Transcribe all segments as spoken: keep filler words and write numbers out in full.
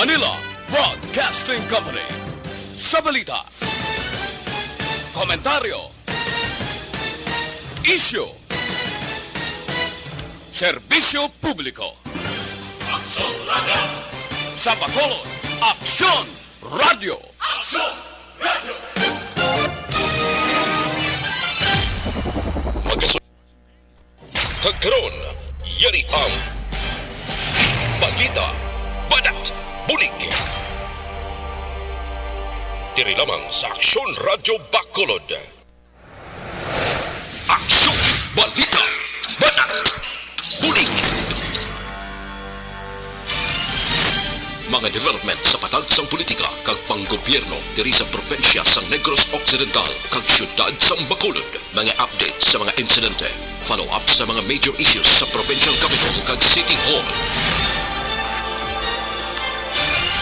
Manila Broadcasting Company. Sa balita, komentaryo, isyu, serbisyo publiko. Aksyon Radio! Sa Bacolod, Aksyon Radio! Aksyon Radio! Magkasunod. Kag karon, yari ang balita, banat, bulig. Diri lamang sa Aksyon Radyo Bacolod. Aksyon, balita, banat, bulig. Mga development sa patag sang politika kag panggobyerno diri sa probinsya sang Negros Occidental kag siyudad sang Bacolod. Mga update sa mga insidente, follow-up sa mga major issues sa provincial capital kag city hall.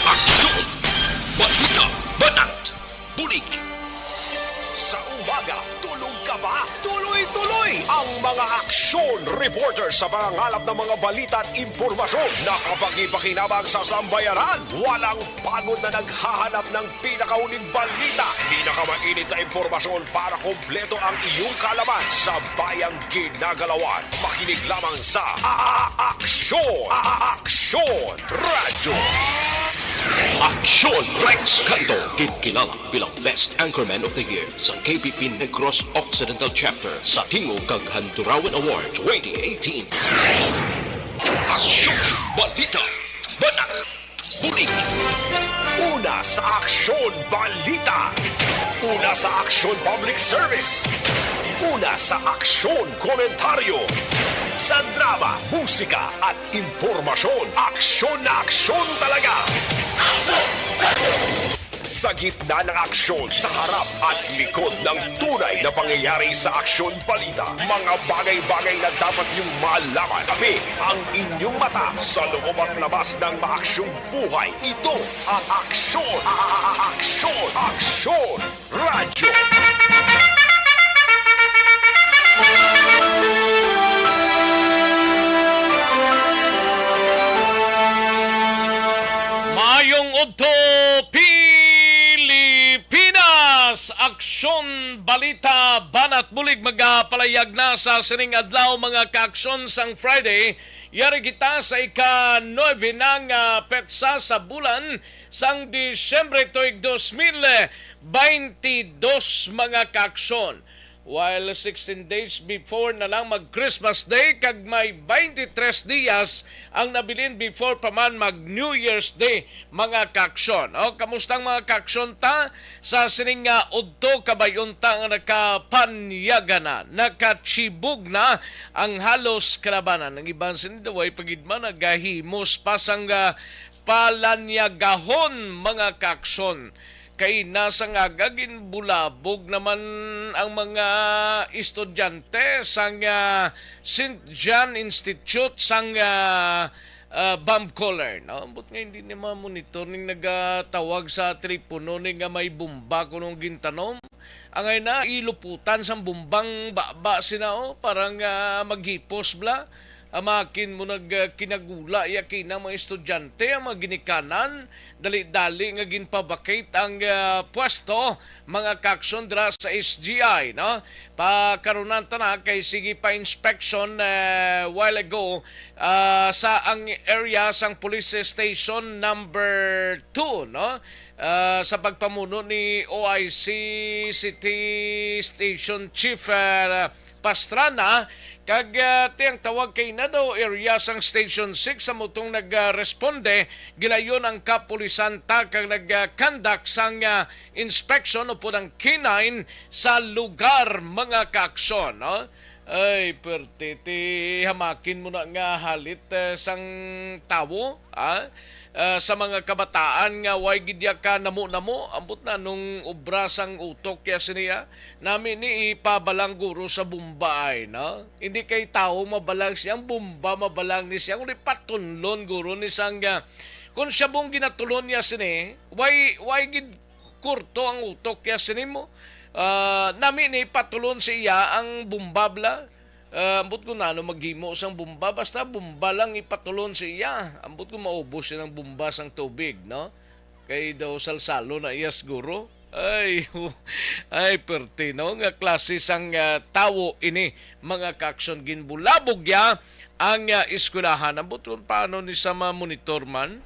Aksyon! Balita! Banat! Bulig! Sa umaga, tulog ka ba? Tuloy-tuloy ang mga aksyon reporter sa pangangalap ng mga balita at impormasyon na kapakipakinabang sa sambayanan. Walang pagod na naghahanap ng pinakahuling balita, pinakamainit na impormasyon para kompleto ang iyong kaalaman sa bayang ginagalawan. Makinig lamang sa A-, A-, Aksyon! A-, A-, Aksyon Radyo! Aksyon Rex Canto, ginkilala bilang Best Anchorman of the Year sa K B P Negros Occidental Chapter sa Tingog kag Handurawan Award twenty eighteen. Aksyon! Balita! Banat! Bulig! Una sa Aksyon Balita! Una sa Aksyon Public Service! Una sa Aksyon Komentaryo! Sa drama, musika, at impormasyon, aksyon na aksyon talaga! Sa gitna ng aksyon, sa harap at likod ng tunay na pangyayari sa Aksyon Balita, mga bagay-bagay na dapat niyong malaman. Kami ang inyong mata sa loob at labas ng maaksyong buhay. Ito ang Aksyon, A-, A-, A-, Aksyon, Aksyon Radyo. Maayong udto, Pilipinas! Aksyon, balita, banat bulig magapalayag na sa sining adlaw, mga kaaksyon, sang Friday. Yari kita sa ika-nuebe na nga petsa sa bulan sang Disyembre tuig dos mil baynte dos, mga kaaksyon. While sixteen days before na lang mag Christmas Day, kag may baynte tres dias ang nabilin before pa man mag New Year's Day, mga kaaksyon. O, kamusta ang mga kaaksyon ta sa sining nga udto? Kabay-on ta nga nakapanyaga na, nakachibog na ang halos kalabanan. Ang iban sini daw ay pagidman nagahimos pa sang, ah, palanyagahon, mga kaaksyon. Kay nasa nga ginbulabog naman ang mga estudyante sang, ah, Saint John Institute sang, ah, ah, bomb collar, no? Ambot nga hindi na ma-monitor ning nagatawag sa telepono ni nga may bomba kunong gintanom. Angay na, iluputan sang bombang baba sina, oh, para nga maghipos bala. Amakin mo nag, ah, kinagula ya kina mga estudyante, ang mga ginikanan, dali-dali nga ginpabakit ang, ah, pwesto, mga kaaksyon dira sa S G I, no? Pakarunan ta na kay sige pa inspection, eh, while ago, ah, sa ang area sang Police Station number two, no? Ah, sa pagpamuno ni O I C City Station Chief, ah, Pastrana, kag, ah, tiang tawag kay na daw area sang Station six sa mutong nagresponde, gilayon ang kapulisan ta kag nag-conduct sang, ah, inspection upod ang K nine sa lugar, mga kaaksyon, no? Ay, perti ti hamakin mo na nga halit, eh, sang tawo, ah? Ah, sa mga kabataan nga way gid ya ka namo-namo, ambot na nung obra sang utok ya siniya, nami ni ipabalang guro sa bomba ay, no? Hindi kay tawo mabalang siya, ang bomba mabalang ni siya, kundi patunlon guro ni sang, ah, kung siya bong ginatulon niya sini, way, way gid kurto ang utok ya sini mo. Ah, nami ni patulon siya ang bomba bala. Ah, ambot ko na ano maghimo sang bomba, basta bomba lang ipatulon sa iya. Ambot ko maubos siya ng bomba sang tubig, no? Kay daw salsalo na iya siguro. Ay, ay, perte, no? Nga klase sang, ah, tawo ini, mga kaaksyon, ginbulabog ya ang, ah, eskwelahan. Ambot kung paano ni sa ma-monitor man.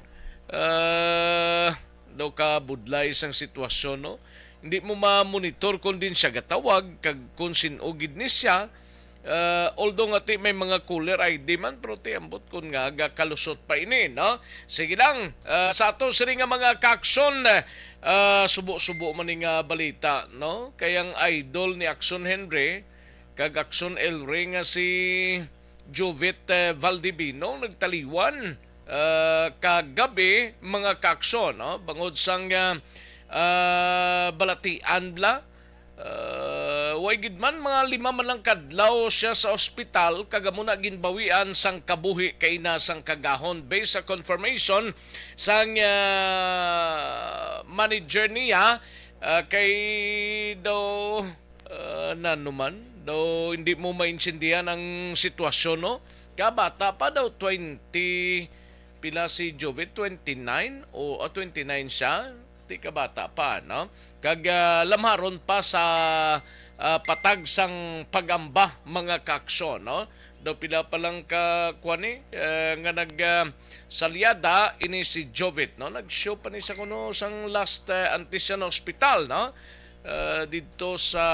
Ah, daw ka budlay sang sitwasyon, no? Hindi mo ma-monitor kung din siya gatawag, kag kung sin-o gid ni siya. Ah, although nga ti may mga caller I D man, pero ti ambot kun nga gakalusot pa ini, no? Sige lang, ah, sa ato sini nga mga kaaksyon, ah, subo-subo man ni nga balita, no? Kay ang idol ni Aksyon Henry, kag Aksyon Elry nga si Jovit, eh, Valdivino nagtaliwan, ah, kagabi, mga kaaksyon, no? Bangod sang, ah, ah, balatian bla, ah, way gid man, mga lima man lang kadlaw siya sa ospital, kag amo na ginbawian sang kabuhi kay na sang kagahon. Based sa confirmation sang, ah, manager niya, ah, kay daw, ah, nano man, daw hindi mo maintindihan ang sitwasyon, no? Kabata pa daw, twenty, pila si Jovit? Twenty-nine? O, ah, twenty-nine siya? Di ka bata pa, no? Kag, ah, lamharon pa sa, ah, patag sang pag-amba, mga kaaksyon, no? Daw pila pa lang ka, kuwan ni, eh, nga nag, ah, salyada ini si Jovit, no? Nag-show pa ni sa kuno sang last, eh, antes siya na ospital, no? Ah, didto sa,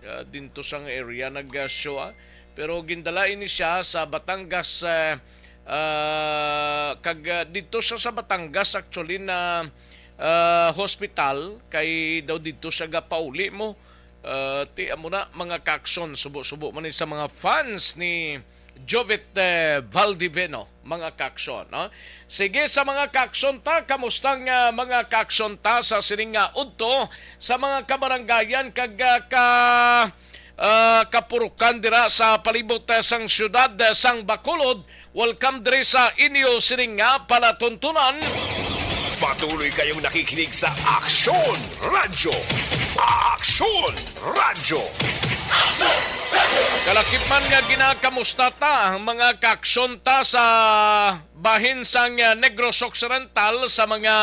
ah, didto sang area nag-show, ah. Pero gindala ini siya sa Batangas, eh, ah, kag, ah, didto siya sa Batangas actually na, ah, hospital, kay daw didto siya gapauli mo. Ah, ti amo na, mga kaaksyon, subo-subo man ni sa mga fans ni Jovit, eh, Valdivino, mga kaaksyon, no? Sige, sa mga kaaksyon ta, kamusta nga mga kaaksyon ta sa sining nga udto sa mga kabarangayan kag, ah, ka, ah, kapurukan dira sa palibot, ah, sang siyudad, ah, sang Bacolod? Welcome diri sa inyo sining nga palatuntunan. Patuloy kayong nakikinig sa Aksyon Radyo. Aksyon Radyo. Kalakip man nga ginakamusta ta, mga kaaksyon ta sa bahin sang, ah, Negros Occidental, sa mga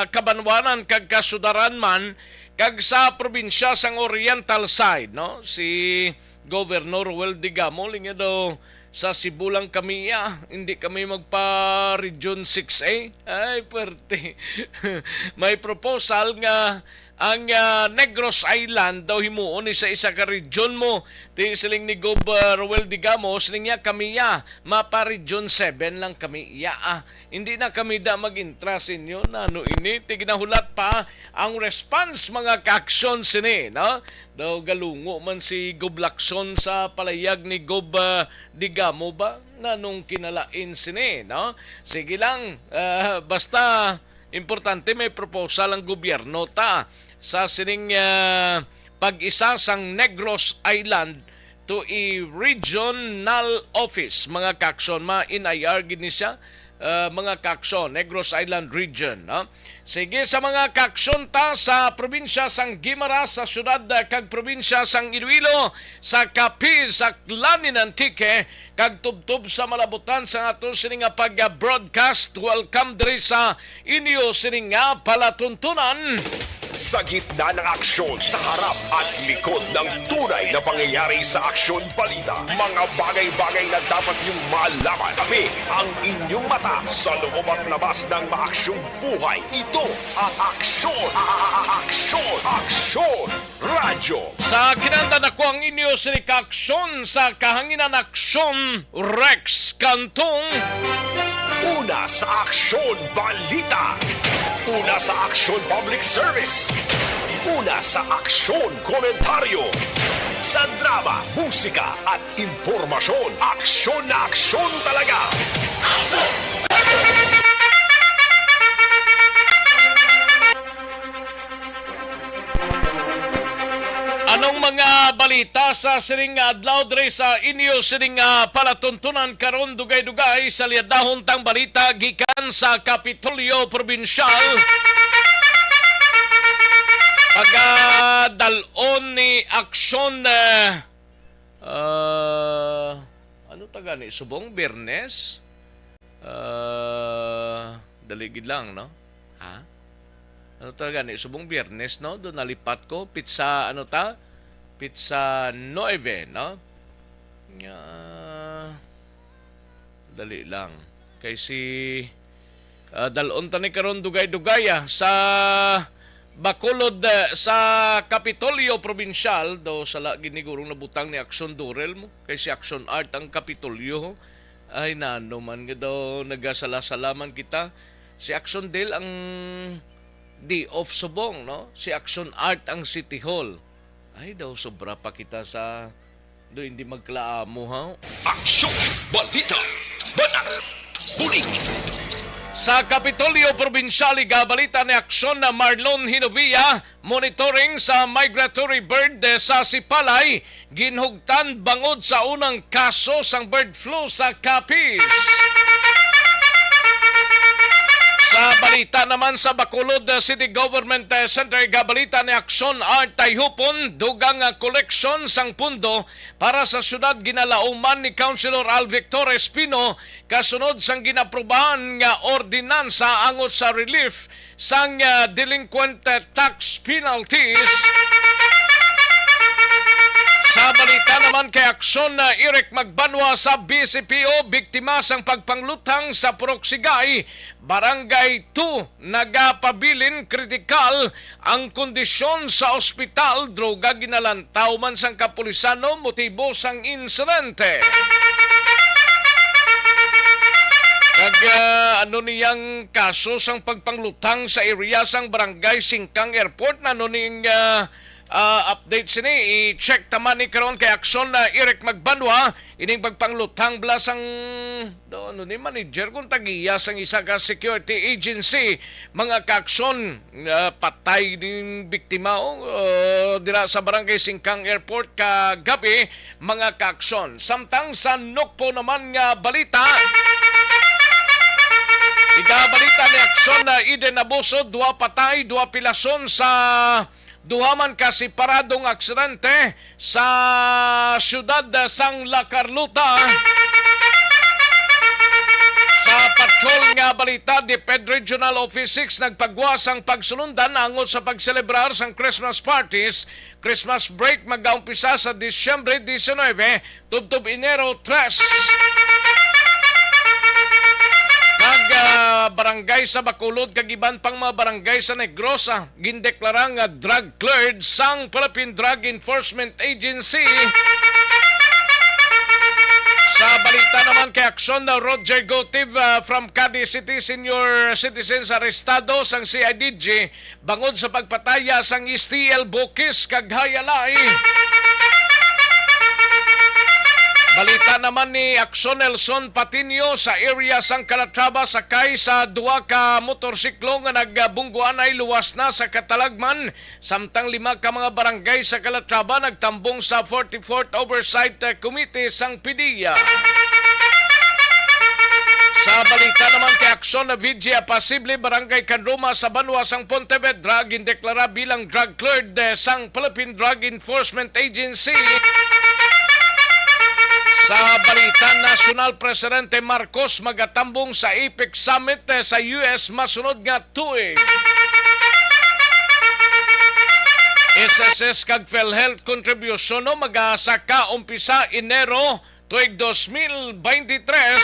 kabanwanan kag kasudaran man, kag sa probinsya sang Oriental Side, no? Si Governor Roel Digamo, linya daw, "Sa Cebu lang kami, ah, hindi kami magpa Region six A." Ay, pwerte. May proposal nga ang, ah, Negros Island daw himuon ni sa isa ka region mo. Ti siling ni Gob, ah, Roel Digamo, siling niya, "Kami, ah, mapa Region seven lang kami, iya, ah. Hindi na kami da mag-intra sa inyo." Nano ini? Ti ginahulat pa ang response, mga kaaksyon sini, no? Daw galungo man si Gob Lacson sa palayag ni Gob, ah, Digamo ba? Nanong kinalain sini, no? Sige lang, ah, basta importante may proposal ang gobyerno ta sa sining, ah, pag-isa sang Negros Island to a regional office, mga kaaksyon. Ma-N I R gid ni siya, ah, mga kaaksyon, Negros Island Region, no? Sige, sa mga kaaksyon ta sa probinsya sang Guimaras, sa siyudad, ah, kag probinsya sang Iloilo, sa Capiz, Aklan, in Antique, kag tubtob sa malabutan sa ato sini nga pag-broadcast. Welcome diri sa inyo sini nga palatuntunan. Sa gitna ng aksyon, sa harap at likod ng tunay na pangyayari sa Aksyon Balita, mga bagay-bagay na dapat niyong malaman. Kami ang inyong mata sa loob at labas ng maaksyong buhay. Ito ang Aksyon, a-, a-, a-, Aksyon, Aksyon Radyo. Sa kinahanglan, ako ang inyo sini ka aksyon sa kahanginan, Aksyon Rex Cantong. Una sa Aksyon Balita. Una sa Aksyon Public Service. Una sa Aksyon Komentaryo. Sa drama, musika at impormasyon, aksyon na aksyon talaga. Anong mga balita sa sining nga adlaw diri sa inyo sining nga palatuntunan karon? Dugay-dugay, salyadahon tang balita gikan sa Kapitolyo Probinsyal. Pagadal-on ni Aksyon, eh, Ah, ano ta gani? Subong Biyernes? Ah, dali gid lang, no? Ha? Ano ta gani? Subong Biyernes, no? Doon nalipat ko. Pizza, ano ta? Pizza nuebe, no? Nga, dali lang. Kay si, ah, dalon ta ni karon dugay-dugay, ah, sa Bacolod, eh, sa Kapitolyo Probinsyal, do sala gid ni gurong nabutang ni Action Durel mo. Kay si Action Art ang Kapitolyo. Ay, nano man nga daw nagasala-sala man kita. Si Action Dale ang D of Subong, no? Si Action Art ang City Hall. Ay, daw sobra pa kita sa, do hindi magklaamo, ha? Aksyon! Balita! Banat! Bulig! Sa Kapitolyo Probinsyal, igabalita ni Aksyon na Marlon Hinovia, monitoring sa migratory bird sa Sipalay, ginhugtan bangod sa unang kaso sang bird flu sa Capiz. Sa balita naman sa Bacolod City Government Center, igabalita ni Aksyon Art Tayhupon, dugang nga koleksyon sang pundo para sa syudad ginalauman ni Councilor Alvic Torres Pino kasunod sang ginaprubahan nga ordinansa angot sa relief sang, ah, delinquent, ah, tax penalties. Sa balita naman kay Aksyon, ah, Eric Magbanwa sa B C P O, biktima sang pagpangluthang sa Purok Sigay, Barangay two, nagapabilin kritikal ang kondisyon sa ospital, droga ginalantaw man sang kapulisan, no, motibo sang insidente. Kag, ah, ano niyang kaso sang pagpanglutang sa area sang Barangay Singkang Airport? Ano ning, ah, ah, update sini? I-check ta man ni karon kay Aksyon na Eric Magbanwa, ining pagpanglutang bala sang, do, ano ni, manager kung tagiya sang isa ka security agency, mga kaaksyon. Nga patay ning biktima, oh, uh, dira sa Barangay Singkang Airport kagabi, mga kaaksyon. Samtang sa Nokpo naman nga balita, igabalita ni Aksyon na Eden Abuso, duha patay, duha pilason sa duha man ka separadong aksidente sa siyudad sang La Carlota. Sa patrol nga balita, DepEd Regional Office six nagpagawas sang pagsulundan angot sa pagselebrar sang Christmas parties. Christmas break magaumpisa sa Disyembre diecinuebe tubtob Enero tres. Kag, ah, barangay sa Bacolod kag iban pang mga barangay sa Negros, ah, gindeklara nga drug cleared sang Philippine Drug Enforcement Agency. Sa balita naman kay Aksyon, na Roger Gotiv, ah, from Cadiz City, senior citizens arestado sang C I D G bangod sa pagpataya sang S T L Bukis kag Hayalay. Balita naman ni Aksyon Nelson Patiño sa area sang Calatrava, sakay sa duha ka motorsiklo nga nagbungguanay luwas na sa katalagman. Samtang lima ka mga barangay sa Calatrava nagtambong sa forty-fourth Oversight Committee sang PDEA. Sa balita naman kay Aksyon, na V G Apasible, Barangay Canroma sa banwa sang Pontevedra, gindeklara bilang drug cleared, eh, sang Philippine Drug Enforcement Agency. Sa balita nasyonal, Presidente Marcos magatambong sa APEC Summit, eh, sa U S masunod nga tuig. S S S kag PhilHealth contribution, no, mag-asa ka umpisa Enero tuig dos mil beintitres.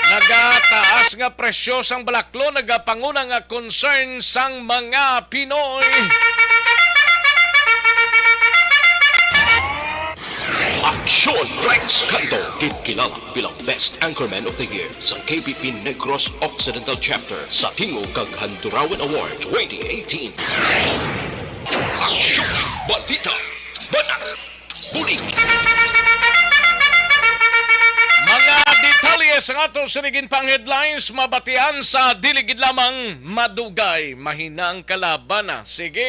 Nagataas nga presyo sang balaklo nagapanguna nga concern sang mga Pinoy. Aksyon Rex Canto, gid kilala bilang Best Anchorman of the Year sa K B P Negros Occidental Chapter sa Tingog kag Handurawan Award twenty eighteen. Aksyon! Balita! Banat! Bulig! Mga detalye sa ato sining pang headlines mabatian sa dili gid lamang madugay. Mahina ang kalaban, ah. Sige,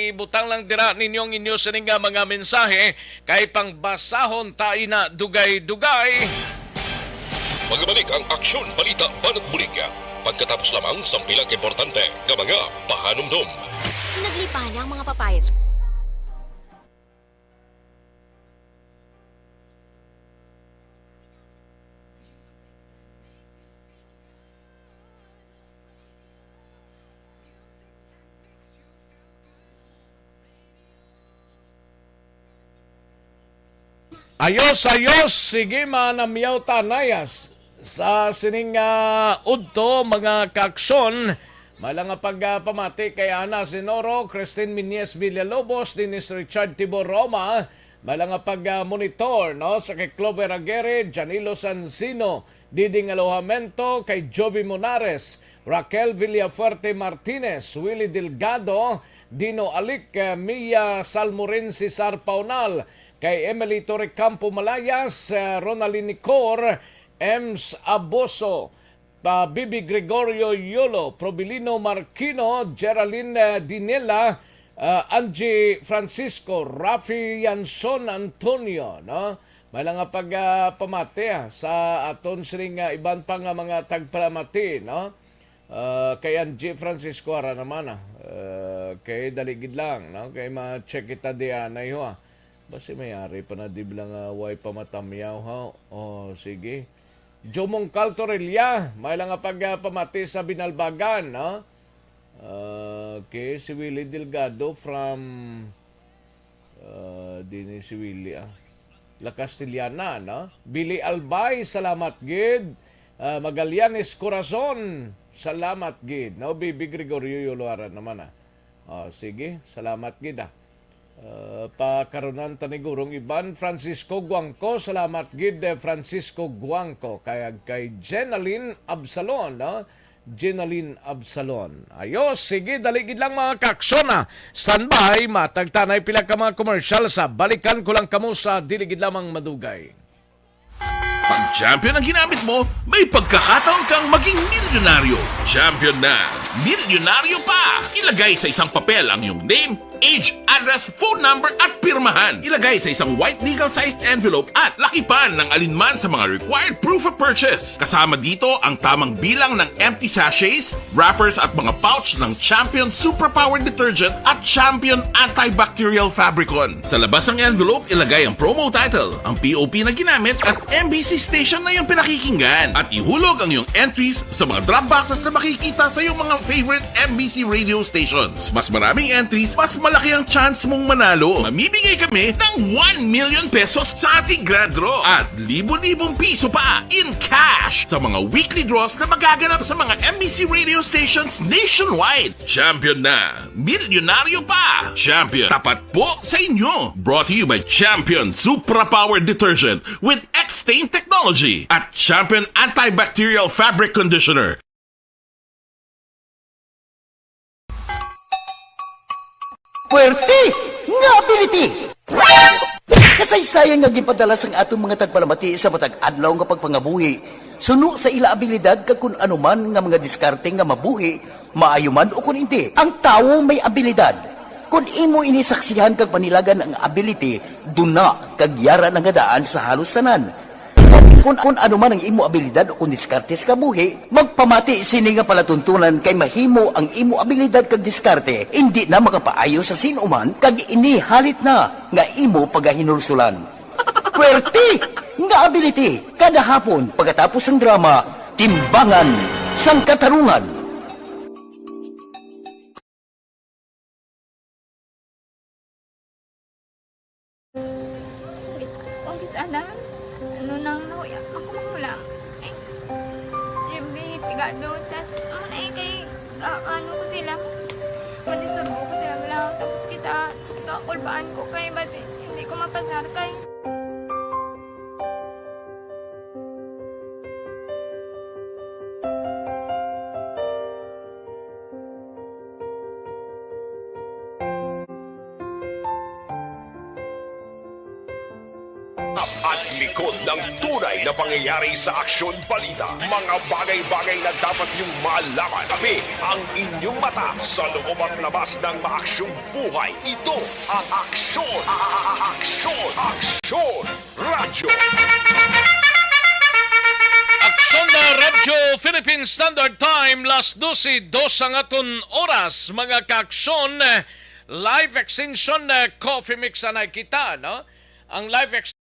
ibutang lang dira ninyo ang inyo sining nga mga mensahe. Kay pangbasahon ta ina dugay-dugay. Magbalik ang Aksyon Balita Banat Bulig pagkatapos lamang sang pila ka importante nga mga pahanumdom. Naglipa na ang mga papayas. Ayos, ayos. Sige, manamyaw ta, Nayas. Sa sining, ah, udto, mga kaaksyon, may lang nga pagpamati kay Ana Sinoro, Christine Miñez Villalobos, Dennis Richard Tibor Roma, may lang nga pag-monitor, no, sa kay Clover Aguirre, Janilo Sansino, Diding Alojamento, kay Jovi Monares, Raquel Villafuerte Martinez, Willie Delgado, Dino Alic, eh, Mia Salmorin, Cesar Paunal, kay Emily Torrecampo Malayas, eh, Ronaldin Nicor, Ems Aboso, pa Bibi Gregorio Yolo, Probilino Marquino, Geraldine, eh, Dinela, eh, Angie Francisco, Rafi Yanson Antonio, no? May lang nga pag, ah, pamati, ah, sa aton sining, ah, iban pa nga mga tagpamati, no? Ah, kay Angie Francisco ara naman, ah. Ah, kay dali gid lang, no? Kay ma-check kita diyan, ay, ho, ah. Basi may ari pa na di lang, ah, way pamatamyaw, ha? Oh, sige. Jomong Caltorilla, may lang nga pag, ah, pamati sa Binalbagan, no? Ah, okay, si Willie Delgado from, ah, dini si Willie, ah. La Castellana, no? Billy Albay, salamat gid. Ah, Magallanes Corazon, salamat gid, no? Bibi Gregorio Yuluaran naman, ah. Oh, sige, salamat gid, ah. Ah, pakarunan ta ni Gurong Iban Francisco Guangco. Salamat gid, eh, Francisco Guangco. Kay, kay Jenaline Absalon, no? Jenaline Absalon. Ayos, sige, dali gid lang, mga kaaksyon, ah. Standby, matag ta nay pila ka mga commercial sa balikan ko lang kamo sa dili gid lamang madugay. Pag Champion ang ginamit mo, may pagkakataon kang maging milyonaryo. Champion na, milyonaryo pa! Ilagay sa isang papel ang iyong name, age, address, phone number, at pirmahan. Ilagay sa isang white legal-sized envelope at lakipan ng alinman sa mga required proof of purchase. Kasama dito ang tamang bilang ng empty sachets, wrappers, at mga pouch ng Champion Superpower Detergent at Champion Antibacterial Fabricon. Sa labas ng envelope, ilagay ang promo title, ang P O P na ginamit, at M B C station na iyong pinakikinggan. At ihulog ang iyong entries sa mga drop boxes na makikita sa iyong mga favorite M B C radio stations. Mas maraming entries, mas malaki ang chance mong manalo. Mamimigay kami ng one million pesos sa ating grand draw at libo-libong piso pa in cash sa mga weekly draws na magaganap sa mga M B C radio stations nationwide. Champion na! Milyonaryo pa! Champion, tapat po sa inyo! Brought to you by Champion Supra Power Detergent with X-Stain Technology at Champion Antibacterial Fabric Conditioner. Puwerte nga ability! Kasaysayan nga ginpadala sang aton mga tagpalamati sa matag adlaw nga pagpangabuhi, suno sa ila abilidad kag kun ano man nga mga diskarte nga mabuhi, maayo man o kun indi. Ang tawo may abilidad. Kun imo ini saksihan kag panilagan ang ability, duna kag yara na nga daan sa halos tanan. Kun, kun ano man ang imo abilidad o kun diskarte sa kabuhi, magpamati sini nga palatuntunan kay mahimo ang imo abilidad kag diskarte indi na makapaayo sa sin-o man kag ini halit na nga imo pagahinulsulan. Puwerte nga ability kada hapon pagkatapos sang drama, Timbangan sang Katarungan. Kung kis-, ana, ano nang nahuya ako magulang? Eh, siyempre, pigado, tas, ano na eh, kay, ah, ano ko sila, madisurbo ko sila, wala, tapos kita, kakulbaan ko kay, basi, hindi ko mapasar kay. At likod ng tunay na pangyayari sa aksyon balita, mga bagay-bagay na dapat niyong malaman. Kami ang inyong mata sa loob at labas ng maaksyong buhay. Ito ang aksyon, a-, a-, a-, aksyon, aksyon, radyo. Aksyon na Radyo Philippine Standard Time, las dose dos ang aton oras, mga kaaksyon. Life Extension, eh, Coffee Mix anay kita, no? Ang Life Ex-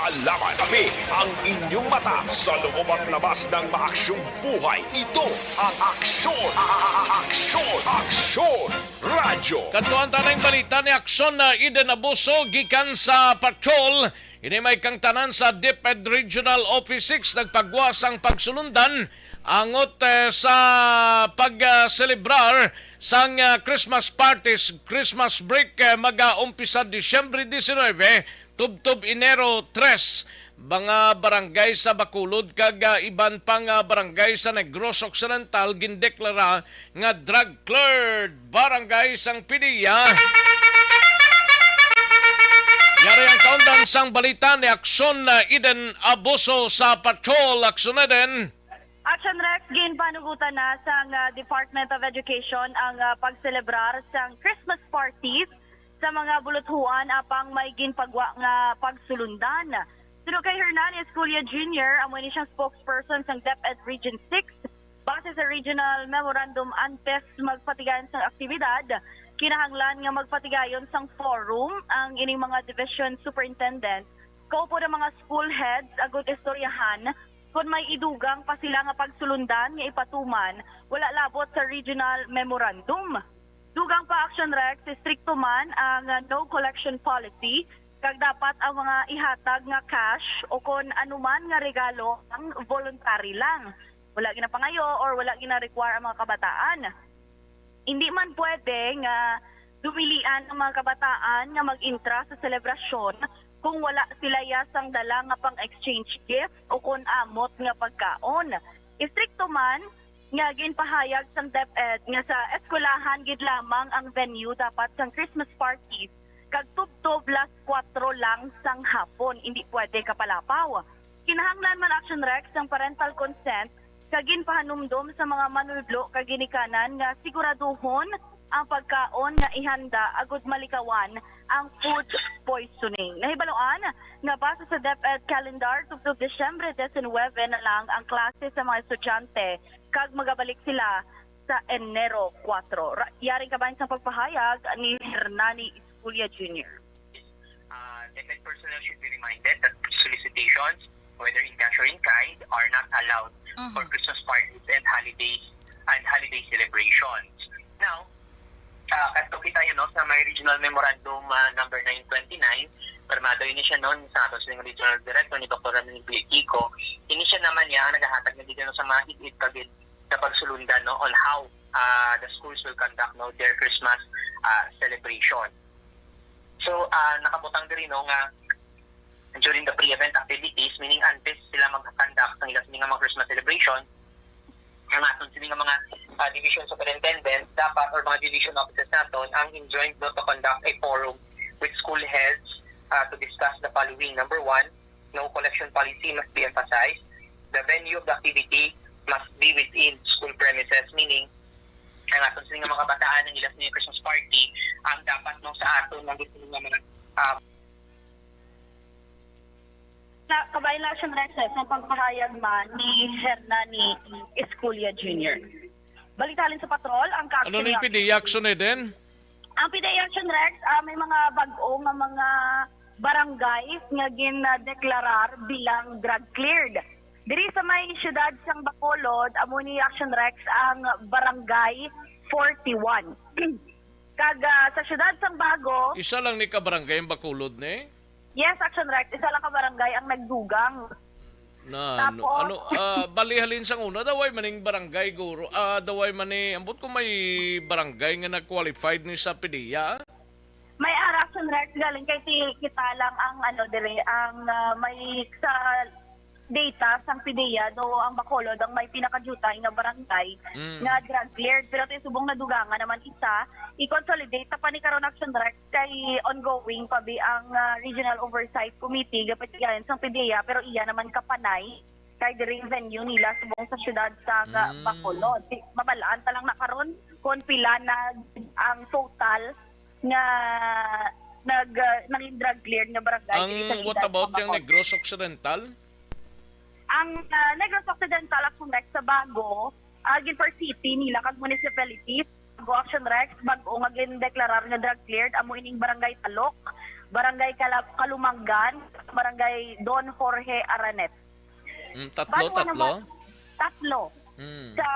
Laban kami ang inyong mata sa loob at labas ng maaksyong buhay. Ito ang Aksyon, a- a- a- Aksyon, Aksyon Radyo. Kadtuan ta ning balita ni Aksyon na Eden Abuso gikan sa patrol. Ini may kangtanan sa DepEd Regional Office six nagpagwa sang pagsulundan angot, eh, sa pag, ah, selebrar sang, ah, Christmas parties, Christmas break, eh, mag-aumpisa Disyembre diecinuebe, tubtob Enero tres. Mga barangay sa Bacolod kag, ah, iban pang, ah, barangay sa Negros Occidental gindeklara nga drug cleared barangay sang PDEA. Yari ang kaundan sang balita ni Aksyon, ah, Eden Abuso sa Patrol. Aksyon Eden. Action Rex, ginpanugutan na sang, ah, Department of Education ang, ah, pagselebrar sang Christmas parties sa mga buluthuan apang may ginpagwa nga pagsulundan. Suno kay Hernani Esculia Junior, amo ini siyang spokesperson sang DepEd Region six. Base sa regional memorandum, antes magpatigayon sang aktibidad, kinahanglan nga magpatigayon sang forum ang ining mga division superintendent, kaupod ang mga school heads, agud istoryahan kon may idugang pa sila nga pagsulundan nga ipatuman wala labot sa regional memorandum. Dugang pa, Action Rex, istrikto man ang, ah, no collection policy, kag dapat ang mga ihatag nga cash o kon anuman nga regalo ang voluntary lang. Wala ginapangayo or wala gina-require ang mga kabataan. Hindi man pwede nga dumilian ang mga kabataan nga mag-intra sa selebrasyon kung wala sila ya sang dala nga pang-exchange gift o kon amot nga pagkaon. Istrikto man nga ginpahayag sang DepEd nga sa eskwelahan gid lamang ang venue dapat sang Christmas parties, kag tubtob las kuwatro lang sang hapon, hindi pwede kapalapaw. Kinahanglan man, Action Rex, sang parental consent kag ginpahanumdom sa mga manudlo kag ginikanan nga siguraduhon ang pagkaon nga ihanda agud malikawan ang food poisoning. Nahibaluan nga base sa DepEd calendar, tubtob Disyembre diecinuebe na lang ang klase sa mga estudyante kag magabalik sila sa Enero kuwatro. Ra-, yari ang kabahin sang pagpahayag ni Hernani Esculia Junior. Uh, DepEd personnel should be reminded that solicitations, whether in cash or in kind, are not allowed Mhm. for Christmas parties and holidays and holiday celebrations. Now, uh, kadto kita, you know, sa may regional memorandum, uh, number nine twenty-nine, pirmado ini siya noon sa aton sining regional director ni Doktor Ramil Villetico. Ini siya naman niya ang nagahatag na dito sa mga id-id kag sa pagsulundan, no, on how, uh, the schools will conduct, no, their Christmas, uh, celebration. So, uh, nakabutang diri, no, nga during the pre-event activities, meaning antes sila mag-conduct ang ila sini nga mga Christmas celebration, ang aton sini nga mga, uh, division superintendent dapat, or mga division officers naton, ang enjoined, no, to conduct a forum with school heads, uh, to discuss the following. Number one, no collection policy must be emphasized. The venue of the activity must be within school premises, meaning ang aton sini nga mga kabataan, ang ila sini Christmas party, ang dapat, no, sa aton, ang gusto nga mga, ah, Sa kabahin lang, Action Rex, sa pagpahayag man ni Hernani Esculia Junior. Balik halin sa patrol, ang Ano kaaktibo ning niya. PDEA action, Eden? Ang PDEA Action Rex, ah, may mga bag-o nga mga barangay nga ginadeklarar bilang drug cleared. Diri sa may siyudad sang Bacolod, amo ni Action Rex ang Barangay forty-one. Kag, ah, sa siyudad sang Bago, Isa lang ni ka barangay ang Bacolod ni? Yes, Action Rex, isa lang ka barangay ang nagdugang. Na, ano, Tapos ano, ah, bali halin sang una, daway maning barangay, guro. Ah, daway man ni, ambot ko may barangay nga nag-qualified ni sa PDEA. May ara, Action Rex, galing kay ti-, kita lang ang, ano, dire, ang, ah, may sa data sang PDEA, do ang Bacolod ang may pinakadiutay nga barangay Mm. nga drug cleared. Pero ti subong nadugangan naman isa, i-consolidate ta pa ni karon, Action Rex, kay ongoing pa bi ang, ah, Regional Oversight Committee, gapatigayon sang PDEA, pero iya naman kapanay kay diri ang venue nila subong sa siyudad sa, ah, Mm. Bacolod. Di, mabalaan ta lang na karon kung pila na ang total nga nag, ah, nangin drug cleared nga barangay Ang diri sa what siyudad about sa yung Bacolod. Negros Occidental? Ang, ah, Negros Occidental, Action Rex, sa Bago, ah, gin-four city nila kag municipality. Bago, Action Rex, bag-o nga gindeklarar nga drug cleared, amo ining Barangay Talok, Barangay Kala-, Kalumanggan, Barangay Don Jorge Aranet. Mm, tatlo, Banwa tatlo? naman, tatlo. Mm. Sa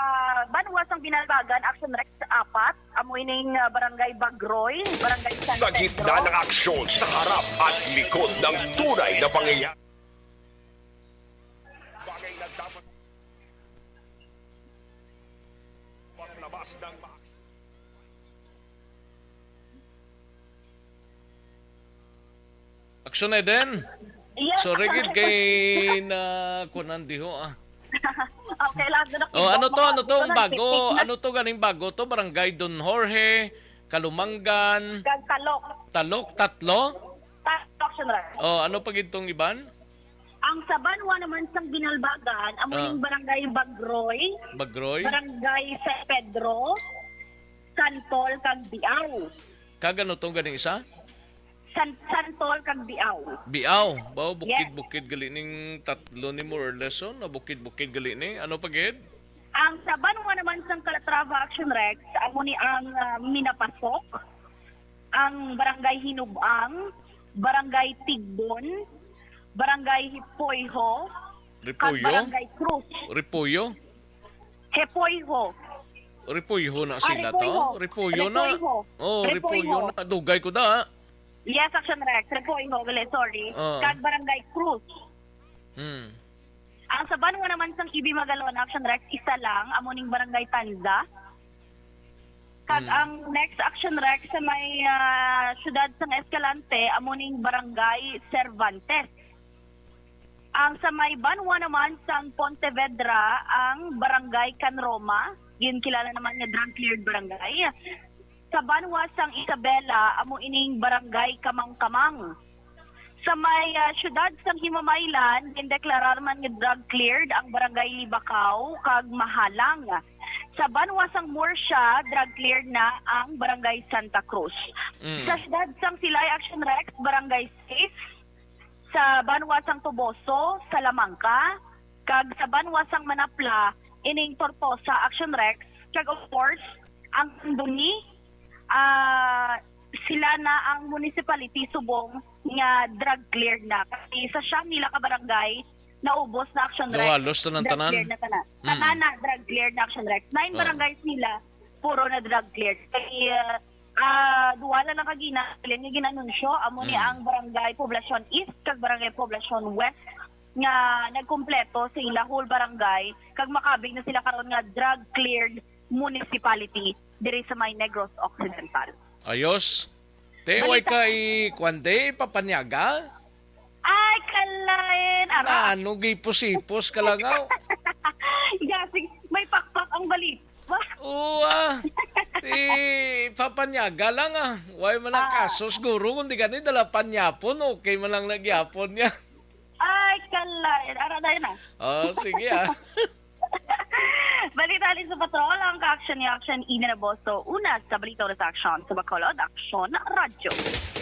banwa sang Binalbagan, Action Rex, apat. Amo ining, ah, Barangay Bagroy, Barangay San Sa gitna Pedro. ng aksyon, sa harap at likod ng tunay na pangyayari. Bagay na dapat maglabas ng ma- Action Eden. Yes, Sorry gid kay na kunan diho, ah. Okay lang, ano, Oh, ano to? Ano to ang bago? Ano to ganing bago to? Barangay Don Jorge, Kalumanggan, Kag Talok. Talok, tatlo? Talok, Action Rex. Oh, ano pa gid tong iban? Ang sa banwa naman sang Binalbagan, amo Ah. ning Barangay Bagroy, Bagroy? Barangay San Pedro, San Paul, kag Biao. Kag ano tong ganing isa? San, San Paul kag Biao. Biao. Bao, Yes. bukid-bukid gali ning tatlo ni, more or less, oh, na bukid-bukid gali ni. Ano pa gid? Ang sa banwa naman sang Calatrava, Action Rex, amo ni ang, ah, Minapasok, ang Barangay Hinubang, Barangay Tigbon, Barangay Hipoyho, kag Repolyo? Barangay Cruz. Repolyo? Hipoyho. Repolyo na Ah, sila Repolyo. to? Repolyo na. Repolyo. Oh, Repolyo Repolyo. na. Dugay ko da. Yes, Action Rex. Repolyo, gali, sorry. Ah. Kag Barangay Cruz. Hmm. Ang sa banwa naman sang Ibi Magalona, Action Rex, isa lang, amo ning Barangay Tanza. Kag Hmm. ang next, Action Rex, sa may, ah, siyudad sang Escalante, amo ning Barangay Cervantes. Ang sa may banwa naman sang Pontevedra, ang Barangay Can Roma, ginkilala naman nga drug cleared barangay. Sa banwa sang Isabela, amo ining Barangay Kamangkamang. Sa may, ah, siyudad sang Himamaylan, gindeklarar man nga drug cleared ang Barangay Libacao kag Mahalang. Sa banwa sang Murcia, drug cleared na ang Barangay Santa Cruz. Mm. Sa siyudad sang Silay, Action Rex, Barangay Safe. Sa banwa sang Toboso, Salamanca, kag sa banwa sang Manapla, ining Tortosa, Action Rex, kag of course, ang Candoni, ah, sila na ang municipality subong nga drug cleared na. Kasi sa siyam nila ka barangay, naubos na, Action Rex. Daw halos tanan-tanan. Drug cleared na tanan. Mm. Tanan na drug cleared na, Action Rex. Nine Oh. barangays nila, puro na drug cleared. Kay, ah, ah, duwa na lang kagina, ilan nga ginanunsyo, amo ni Mm. ang Barangay Poblacion East kag Barangay Poblacion West nga nagkumpleto sa ila whole barangay, kag makabig na sila karon nga drug cleared municipality diri sa may Negros Occidental. Ayos. Te, way Balita. ka i-, kwan, te, papanyaga? Ay, kalain. Ara. Ano, gipos-ipos ka lang, aw? Gasig, may pakpak ang balita. Wa? Oo, ah. Te, papanyaga lang, ah. Way man ang Ah. kaso, siguro, kung di gani, dala panyapon, okay man lang nagyapon niya. Ay, kalain. Ara, dahil na. Oh, sige, ah. Balita halin sa patrol, ang ka-action ni Action Eden Aboso. Una sa balita, una sa aksyon sa Bacolod, Aksyon Radyo.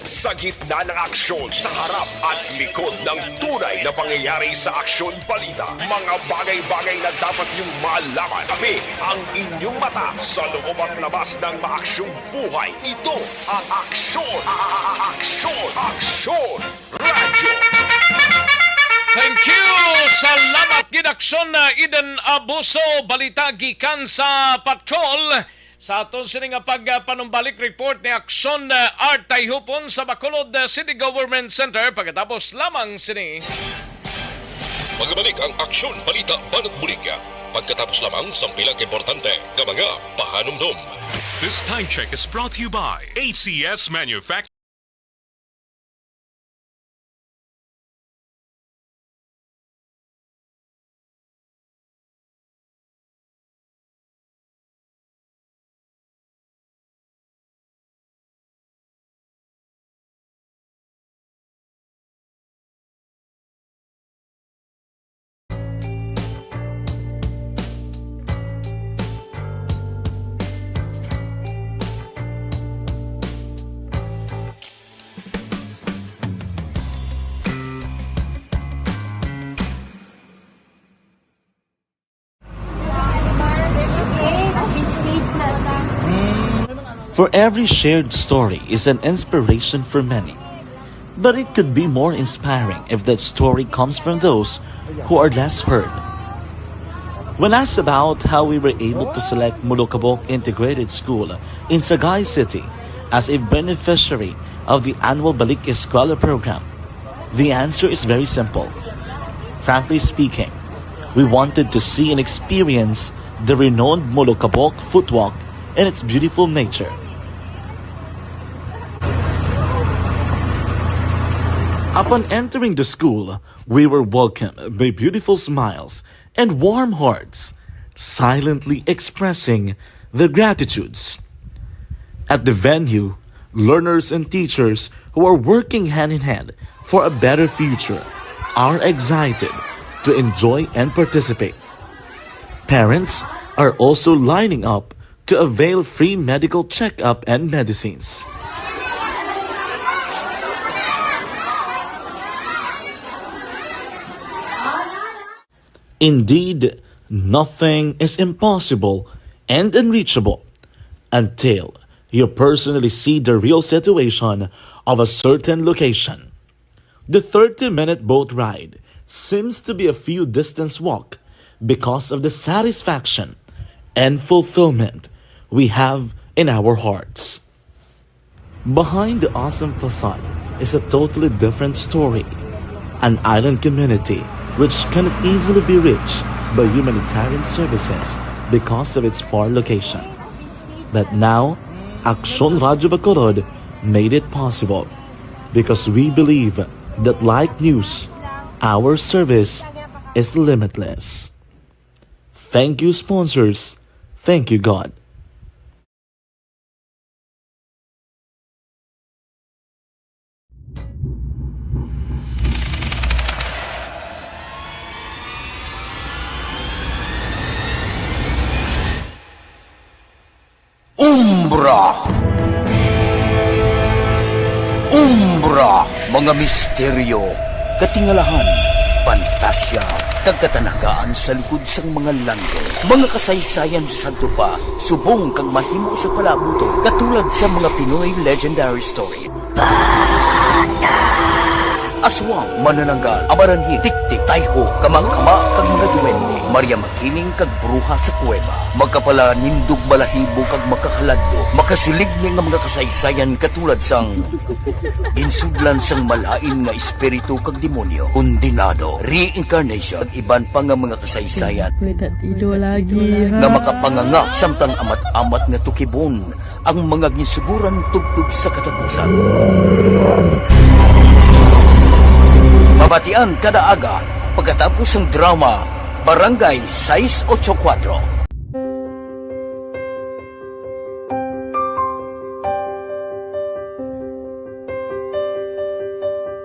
Sa gitna ng aksyon, sa harap at likod ng tunay na pangyayari sa Aksyon Balita, mga bagay-bagay na dapat niyong malaman. Kami ang inyong mata sa loob at labas ng maaksyong buhay. Ito ang Aksyon, a-, a-, a-, Aksyon, Aksyon Radyo. Thank you! Salamat gid, Aksyon, uh, Eden Abuso. Balita gikan sa patrol. Sa aton sini nga pagpanumbalik, report ni Aksyon, uh, Art Tayhupon sa Bacolod, uh, City Government Center. Pagkatapos lamang sini. Magbalik ang Aksyon Balita Banat Bulig pagkatapos lamang sang pila ka importante nga mga pahanumdom. This time check is brought to you by A C S Manufacturing. For every shared story is an inspiration for many. But it could be more inspiring if that story comes from those who are less heard. When asked about how we were able to select Molokabok Integrated School in Sagay City as a beneficiary of the annual Balik Eskwela program, the answer is very simple. Frankly speaking, we wanted to see and experience the renowned Molokabok footwalk and its beautiful nature. Upon entering the school, we were welcomed by beautiful smiles and warm hearts, silently expressing their gratitudes. At the venue, learners and teachers who are working hand in hand for a better future are excited to enjoy and participate. Parents are also lining up to avail free medical checkup and medicines. Indeed, nothing is impossible and unreachable until you personally see the real situation of a certain location. The thirty-minute boat ride seems to be a few distance walk because of the satisfaction and fulfillment we have in our hearts. Behind the awesome facade is a totally different story, an island community which cannot easily be reached by humanitarian services because of its far location. But now, Aksyon Radyo Bacolod made it possible because we believe that like news, our service is limitless. Thank you, sponsors. Thank you, God. Umbra. Umbra, mga misteryo, katingalahan, pantasya, kag katanagaan sa likod sang mga langit. Mga kasaysayan sa sadto pa, subong kag mahimo sa palabuton, katulad sa mga Pinoy legendary story. Aswang, manananggal, amaranhit, tiktik, tayho, kamangkama, kag mga duwende, Maria Makiling, kag bruha sa kuweba, makapalanindog balahibo kag makahaladlok, makasiligni nga mga kasaysayan katulad sang ginsudlan sang malain nga espiritu kag demonyo, kondenado, reincarnation, kag iban pa nga mga kasaysayan May tatido lagi, ha? nga makapanganga samtang amat-amat nga tukibon ang mga ginsuguran tubtob sa katapusan. Mabatian kada aga pagkatapos sang drama Barangay Sais Ocho Kuatro.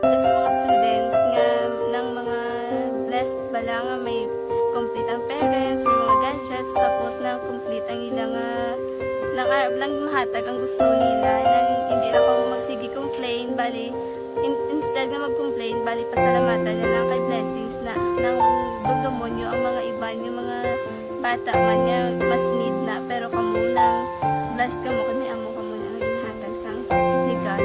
Sa mga students nga nang mga blessed bala nga may complete ang parents, may mga gadgets, tapos na complete ang ila nga nang arab lang mahatag ang gusto nila, nang hindi na kamo magsige complain, bali in, instead nga mag-complain, bali pasalamatan na lang kay blessings na nang dumdumonyo ang mga iban nga mga bata man nga mas need na, pero kamo nang blessed kamo kay may amo kamo na nga ginhatag sang ni God.